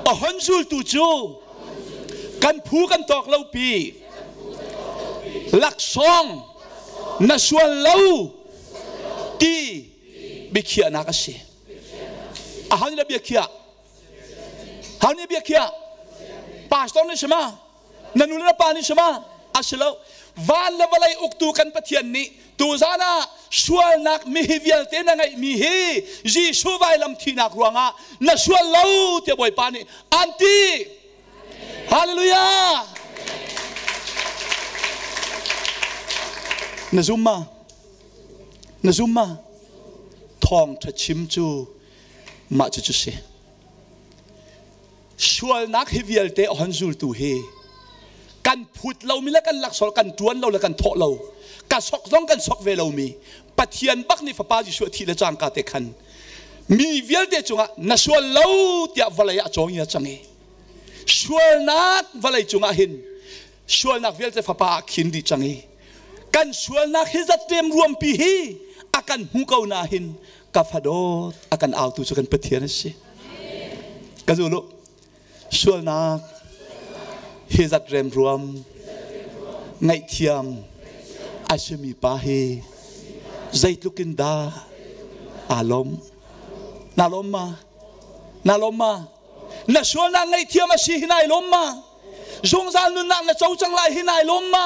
a hon zultu cu kan phu kan tawk lo pi laksawng na sual lo ti biakhiahnak a si a hau nih biakhiah hau nih biakhiah pastor nih si ma na nu le na pa nih si ma a si lo van le vawlei uktu kan Pathian nih tuzan ah sualnak mihi vialte na ngeihmi hi Jesuh vailam thihnak ruangah na sual lo tiah Bawipa nih an ti Hallelujah na zum ma na zum ma thawngtha chim cu mah cu cu si Sualnak hi vialte a hon zultu hi. Kan phut lomi le kan laksawng kan ṭuan lo le kan thawh lo. Ka sok zong kan sok ve lomi Pathian bak nih Fapa Jesuh a thih le cangka te khan mi vialte cungah na sual lo tiah vawlei ah cawng a cang i sualnak vawlei cungah hin sualnak vialte Fapa ah khin dih cang i kan sualnak hi zat tem ruampi hi a kan hmu ko na hin ka fadawt a kan autu cu kan Pathian a si. Ka zulu sualnak hi zat remruam ngaihthiam a simi pa hi zeitluk in dah aa lawm. Na lawm ma? Na lawm ma? Na sualnak ngaihthiam a si hi nai lawm ma? Zungzal nunnak na co cang lai hi nai lawm ma?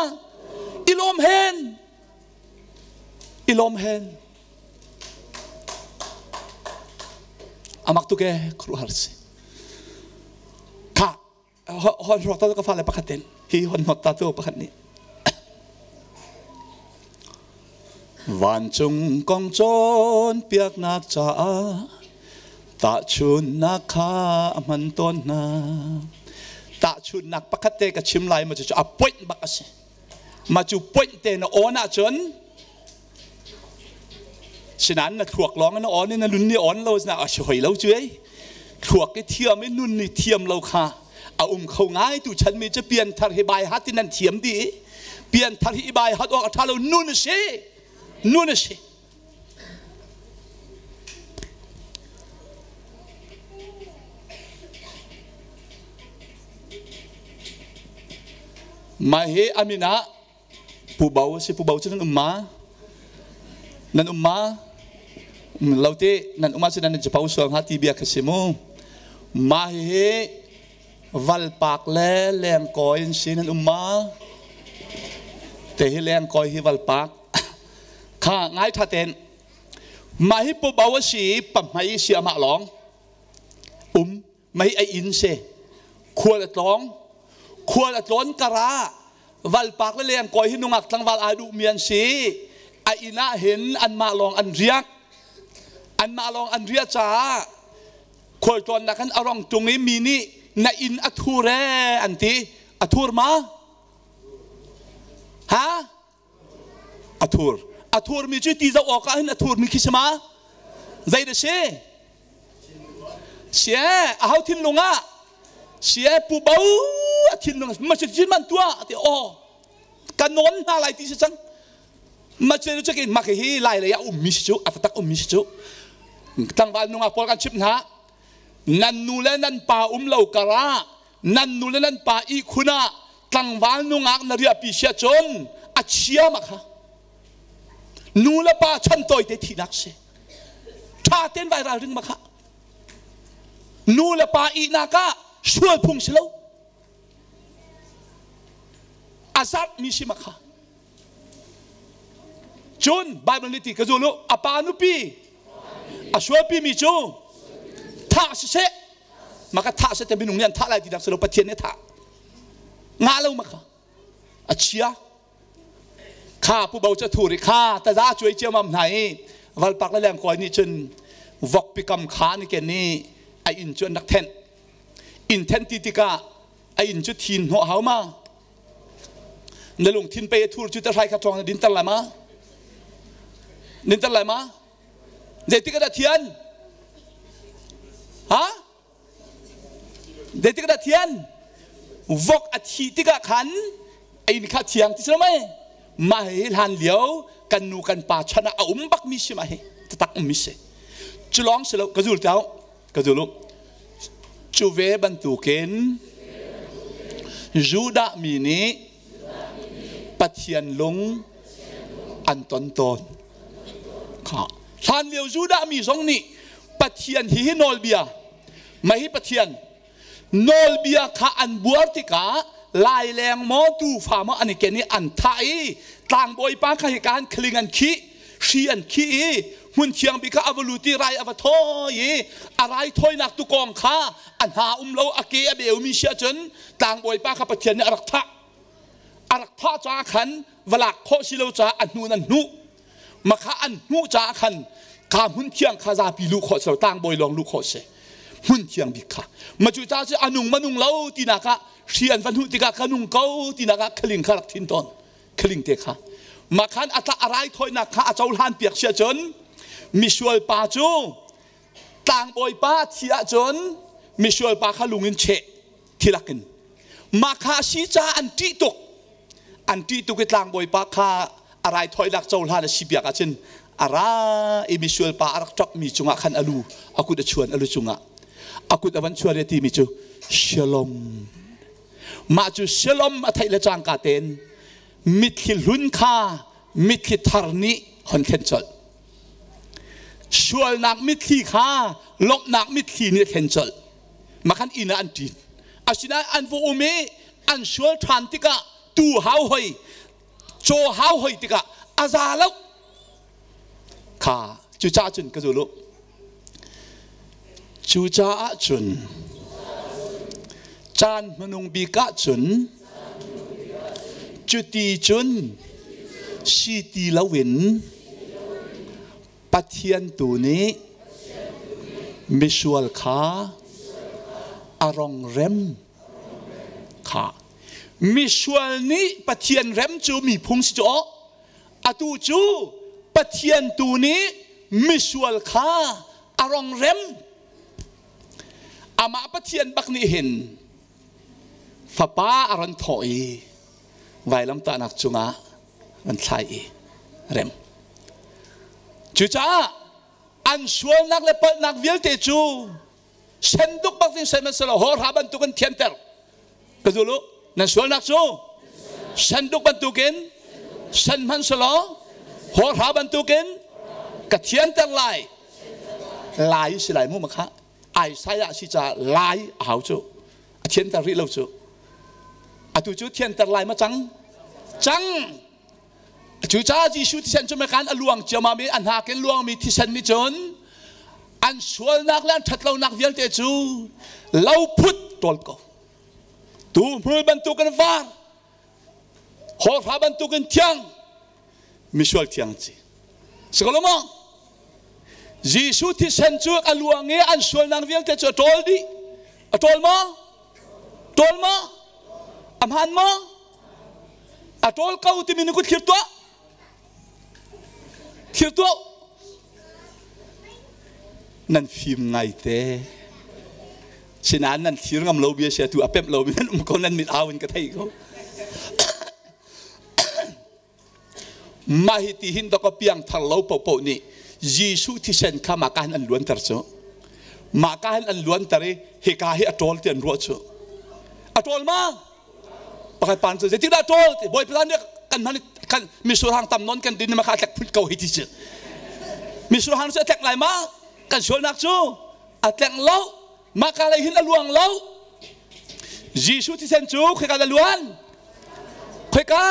I lawm hen. I lawm hen. Amak tuk e khuaruahhar si. Kha hon hruak ta ka fale pakhat ten hi hon hnot ta tu pakhat nih Vancung kong cawnpiaknak caah tahchunhnak kha a hman tawn hna. Tahchunhnak pakhat te ka chim lai ma cu a point bak a si. Ma cu point te na on ahcun Sinain na thluak lawng in na on i na nun nih on lo na a si hoi lo cu ei. Thluak i thiam i nun nih thiam lo kha a um kho ngai tu chan mi cu pianthar hi bai hat in nan thiam dih. Pianthar hi bai hat awk a ṭha lo nun a si. Nun a si. Mah hi amin ah Pu Bo a si. Pu Bo cu nan um ma? Nan um ma? Lo te nan um ahcun nan in capo sual hnga ti bia kha si mu. Mah hihi valpak le lengkawi an si nan um ma? Te hi lengkawi hi valpak. Kha ngai tha ten. Mah hi Pu Bo a si i pahmei si amah lawng. Um mei a inn si khual a tlawng khual a tlawn kar ah valpak le lengkawi hi nungak tlangval ai duhmi an si a inn ah hin anmah lawng an riak anmah lawng an riah caah khualtlawnnak in a rong tung i mi nih na inn a thur ee an ti a thur ma ha A thur. A thurmi cu ti zoh awk ah hin a thurmi khi si ma? Zei dah si? Sie, a hau thinlung ah sie pu bo a thinlung ma si cin man tua ti aw ka nawn hna lai ti si cang ma cu cu kin mak hi lai lei ah ummi si cu a tak ummi si cu tlangval nungak pawl kan chimh hna nan nu le nan pa um lo karah nan nu le nan pa ihkhun ah tlangval nungak na riahpi sia cun a chia ma kha nu le pa chan tawi te thihnak si ṭha ten vai ralring ma kha nu le pa ihnak ah sual phung si lo a zat mi si ma kha Cun Baibal nih ti ka zul u a pa nupi a sualpi mi cu thah siseh maka thah seh te minung nih an thah lai ti dak si lo Pathian nih a thah ngah lo maka a chia kha pu bo cu thuri kha taza cuai ciamam hna i valpak le lengkawi nih cun vok pikam kha ni ken i a inn cu an rak thenh inn thenh ti tikah a inn cu thin hnawh hau ma Na lungthin pei a thur cu ta hrai kha ṭawng na dinter lai ma? Dinter lai ma? Zeitik ah dah thian? Ha? Zeitik ah dah thian? Vok a thi tikah khan a inn kha thiang ti si lo mei? Mah hi hlan lio kan nu kan pa chan ah a um bak mi si mah hi tatak um mi si. Cu lawng si lo ka zul tau ka zul u. Cu ve bantukin Judah mi nih Pathian lung an ton tawn. Kha. Hlanlio Judah mi zong nih Pathian hi hi nawlbia, mah hi Pathian nawlbia kha an buar tikah laileng maw tuufa maw an i ken i an thah i tlangbawipa kha hika han khaling an khih hri an khih i hmun thiang bik kha a va lut i rai a va thawi i a raithawinak tukawng kha a hna um lo a ke a beumi si ahcun tlangbawipa kha Pathian nih a rak thah a rak thah caah khan va lak khawh si lo caah a hnun an hnuh makha an hnuh caah khan kha hmun thiang kha zapi luh khawh si lo tlangbawi lawng luh khawh si. Hmun thiang bik kha. Ma cu ca cu anung manung lo tinak ah hri an van huh tikah ka nung ko tinak ah khaling kha rak thin tawn. Khaling te kha. Ma khan atla arai thawinak kha a cohlan piak sia cun misual pa cu tlangbawi pa thi ahcun misual pa kha lung in cheh thilak in mah kha si ca an ṭih tuk an ṭih tuk i tlangbawi pa kha a raithawinak cohlan a si piak ahcun a ra i misual pa a rak ṭapmi cungah khan a lu a kut a chuan a lu cungah a kut a van chuan i timi cu shalom mah cu shalom a theih le cangka tein mitthli hlun kha mitthli thar nih hon thlen colh sualnak mitthli kha lawmhnak mitthli nih a thlen colh makhan inn ah an ṭin asinain an va um i an sual ṭhan tikah tu hau hoi caw hau hoi tikah a za lo kha cucaah cun ka zul u cucaah cun caan hmanung bik ah cun cuti cun si ti loin Pathian tu nih misual kha a rong rem kha misual nih Pathian rem cu miphung si cu aw atu cu Pathian tu nih misual kha a rong rem amah Pathian bak nih hin fapa a ron thawh i vailamtahnak cungah an thlai i rem. Cucaah an sualnak le palhnak vialte cu senduk bak in sihmanhsehlaw hawhra bantukin thianter. Ka zul u, nan sualnak cu senduk bantukin sen hmanhsehlaw hawhra bantukin ka thianter lai. Lai si lai mu makha. Isaiah si ca lai a hau cu. A thianter rih lo cu. Atu cu thianter lai ma cang? Cang! Cucaah Jesuh thisen cu mekan a luang ciammam i a hnak in luangmi thisen nih cun an sualnak le an ṭhatlonak vialte cu lo phut tawl ko. Tu hmul bantukin var, hawhra bantukin thiang, misual thiang ci. Si ko lo maw? Jesuh thisen cu a luang i an sualnak vialte cu a ṭawl dih. A ṭawl maw? Ṭawl maw? A hmaan maw? A ṭawl ko timi na kut thlir tuah. Thlir tuah. Nan fim ngaite. Sinain nan thlir ngam lo bia sia tu a pemh lo mi nan um ko nan mit au in ka thei ko. Mah hi ti hin dawkaw piangthar lo paohpaoh nih Jesuh thisen kha mah ka hin an luanter cu. Mah ka hin an luanter i hika hi a ṭawl ti an ruah cu. A ṭawl ma? Pakhat pan cu zeitikdah a ṭawl ti Bawipa nih kan hman kan misurhang tam nawn kan din ma kha a tlek phut ko hi ti cu. Misurhang cu a tlek lai ma? Kan sualnak cu a tlek lo. Mah ka lei hin a luang lo. Jesuh thisen cu khoika dah luan? Khoika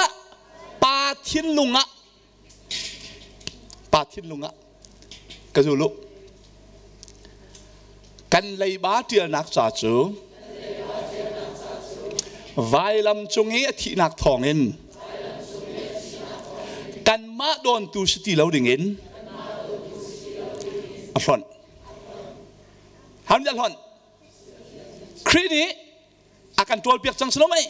pa thinlung ah pa thinlung ah ka zul u. Kan leiba ṭialnak ca cu vailam cung i a thihnak thawngin kanmah dawntu si ti lo dingin a hlonh. Hamnya hlonh. Khrih nih a kan ṭawlpiak cang si lo mei?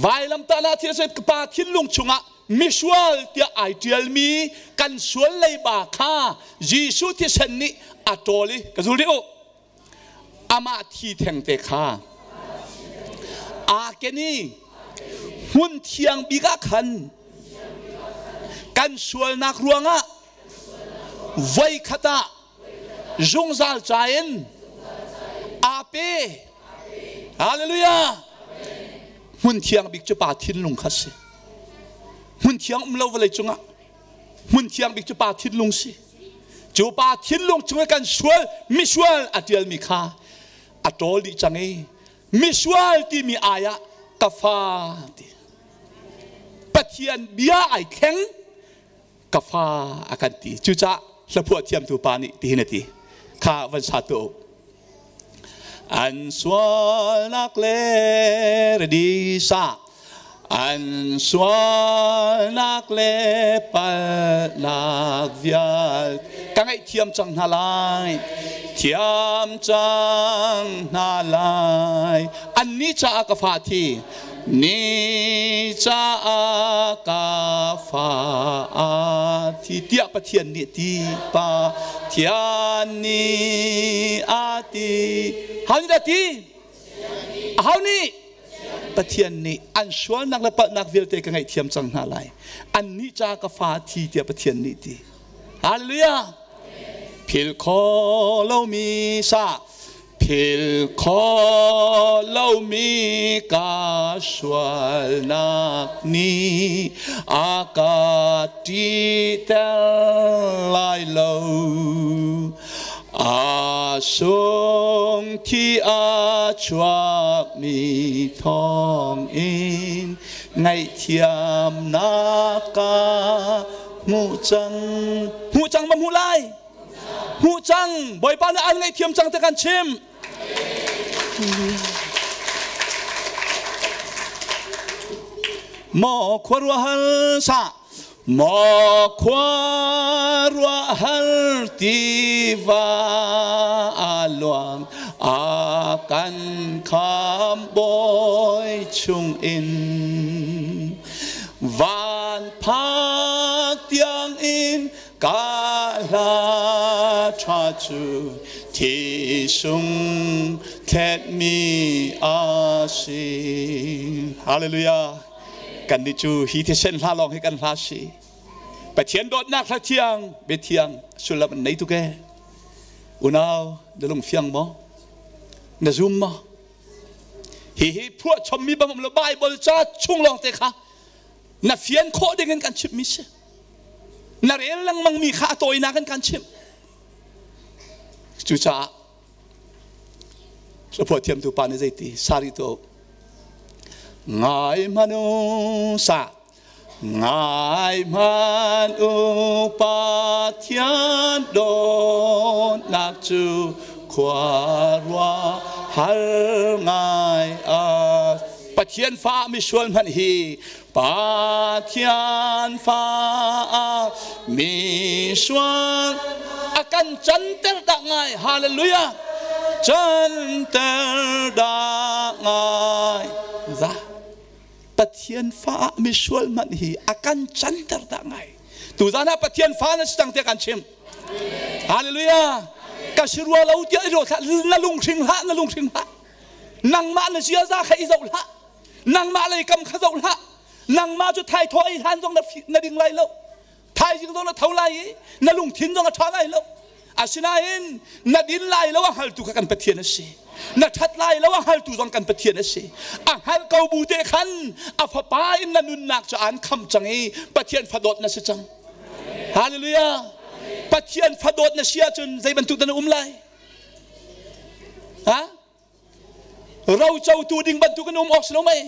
Vailamtahnak thil a pa thinlung chungah misual tiah ai ṭialmi kan sual leiba kha Jesuh thisen nih a ṭawl i ka zul rih u. Amah thi thengte kha aa ken i hmun thiang bik ah khan kan sualnak ruangah voi khat ah zungzal ca in aa pe. Hallelujah! Hmun thiang bik cu pa thinlung kha si. Hmun thiang um lo vawlei cungah hmun thiang bik cu pa thinlung si. Cu pa thinlung chung i kan sual misual a tialmi kha a ṭawl dih cang i misual timi ai ah ka fa ti. Pathian bia ai thleng ka fa a kan ti cucaah hlaphuah thiamtu pa nih tihin a ti kha van sa tu an sualnak le redi sa an sualnak le palnak vial ka ngaihthiam cang hna lai. Thiam cang hna lai. Annih caah ka fa thi, ni caah ka fa thi tiah Pathian nih ti pa Pathian nih a ti. How nih dah ti? Aho nih? Pathian nih an sualnak le palhnak vialte ka ngaihthiam cang hna lai. Annih ca ka fa thi tiah Pathian nih ti. Hallelujah! Phil kho lomi sa phil kho lomi ka sualnak nih a ka ṭihter lai lo. A sung thi a chuakmi thawngin ngaihthiamnak ka hmuh cang. Hmuh cang ma hmuh lai? Hmuh cang. Bawipa nih an ngaihthiam cang te kan chim. Maw khuaruahhar sa Maw khuaruahhar tiva a luang a kan kham bawi chungin van phak tiangin ka hla ṭha cu thi sung thletmi a si. Hallelujah. Kan nih cu hi thisen hla lawng hi kan hla si. Pathian dawtnak hla thiang, bia thiang sullam an nei tuk e. Unau, na lung fiang maw? Na zum maw? Hi hi phuah chommi bang um lo Bible ca chung lawng te kha na fian khawh ding in kan chimh mi si. Na rel lengmang mi kha a tawinak in kan chimh. Cucaah Hlaphuah thiamtu pa nih zeiti sari tu ngai hmanh u sa ngai hmanh u Pathian dawtnak cu khuaruah har ngai a Pathian fa misual hmanh hi Pathian fa misual a kan canter dah ngai hallelujah canter dah ngai za Pathian fa misual hmanh hi a kan canter dah ngai tuzan ah Pathian fa na si cang tiah kan chim hallelujah ka si rua lo tiah i ruat hlah na lunghring hlah na lunghring hlah nangmah na ziaza kha i zoh hlah nangmah lei kam kha zoh hlah nangmah cu thai thaw ei hlan zong na ding lai lo thaizing zong na tho lai i na lungthin zong a ṭha lai lo asinain na din lai lo a hngaltu kha kan Pathian a si na ṭhat lai lo a hngaltu zong kan Pathian a si a hngalh ko bu te khan a fapa in na nunnak cu aan kham cang i Pathian fadawt na si cang hallelujah Pathian fadawt na si ahcun zei bantuk dah na um lai ha Rocotu ding bantukin um awk si lo mei?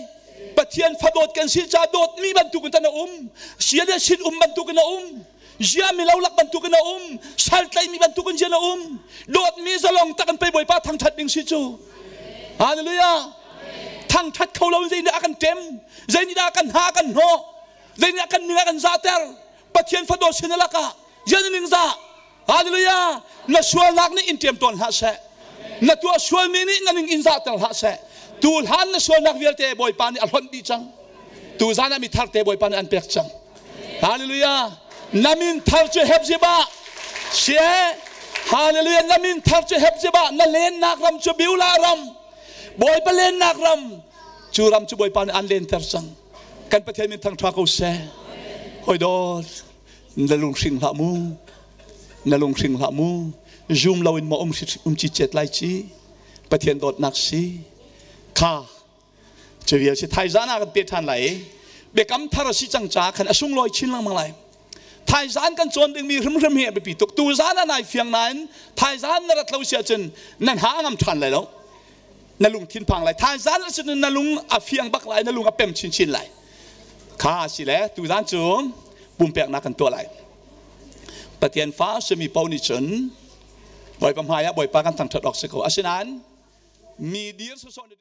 Pathian fadawt kan si ca dawtmi bantukin tan a um. Sia le sin um bantukin a um. Zia mi lo lak bantukin a um. Sal tlaimi bantukin zian a um. Dawtmi zalong tak an pei Bawipa thangthat ding si cu. Hallelujah. Thangthat kho lo zei nih a kan tem, zei nih dah kan ha kan hnawh, zei nih kan ning a kan zahter. Pathian fadawt sin lakah zian ning zah Hallelujah! Na sualnak nih in ṭem tawn hlah seh. Na tuah sualmi nih na ning in zahter hlah seh. Tu hlan na sualnak vialte Bawipa nih a hlonh dih cang. Tu zan ah mi thar te Bawipa nih an pek cang. Hallelujah! Na min thar cu Hepzibah. Sie! Hallelujah! Na min thar cu Hepzibah. Na lennak ram cu Beulah ram. Bawipa lennak ram. Cu ram cu Bawipa nih an lenter cang. Kan Pathian min thangṭha ko seh. Hoi dawt, na lunghring hlah mu na lunghring hlah mu zum loin maw um um cicet lai ci Pathian dawtnak si kha cu vial si thaizan ah kan pe ṭhan lai biakam thar a si cang ca khan a sunglawi chin lengmang lai thaizan kan cawn dingmi hrimhrim hi a biapi tuk tu zan ah nai fiang nain thaizan na rat lo si ahcun nan ha a ngam ṭhan lai lo na lungthin phang lai thaizan ahcun na lung a fiang bak lai na lung a pem chinchin lai Kha si le tuzan cu pumpeknak kan tuah lai. Pathian fa simi paoh nih cun Bawipa hmai ah Bawipa kan thangṭhat awk si ko. Asinain mi dir sawsawh nih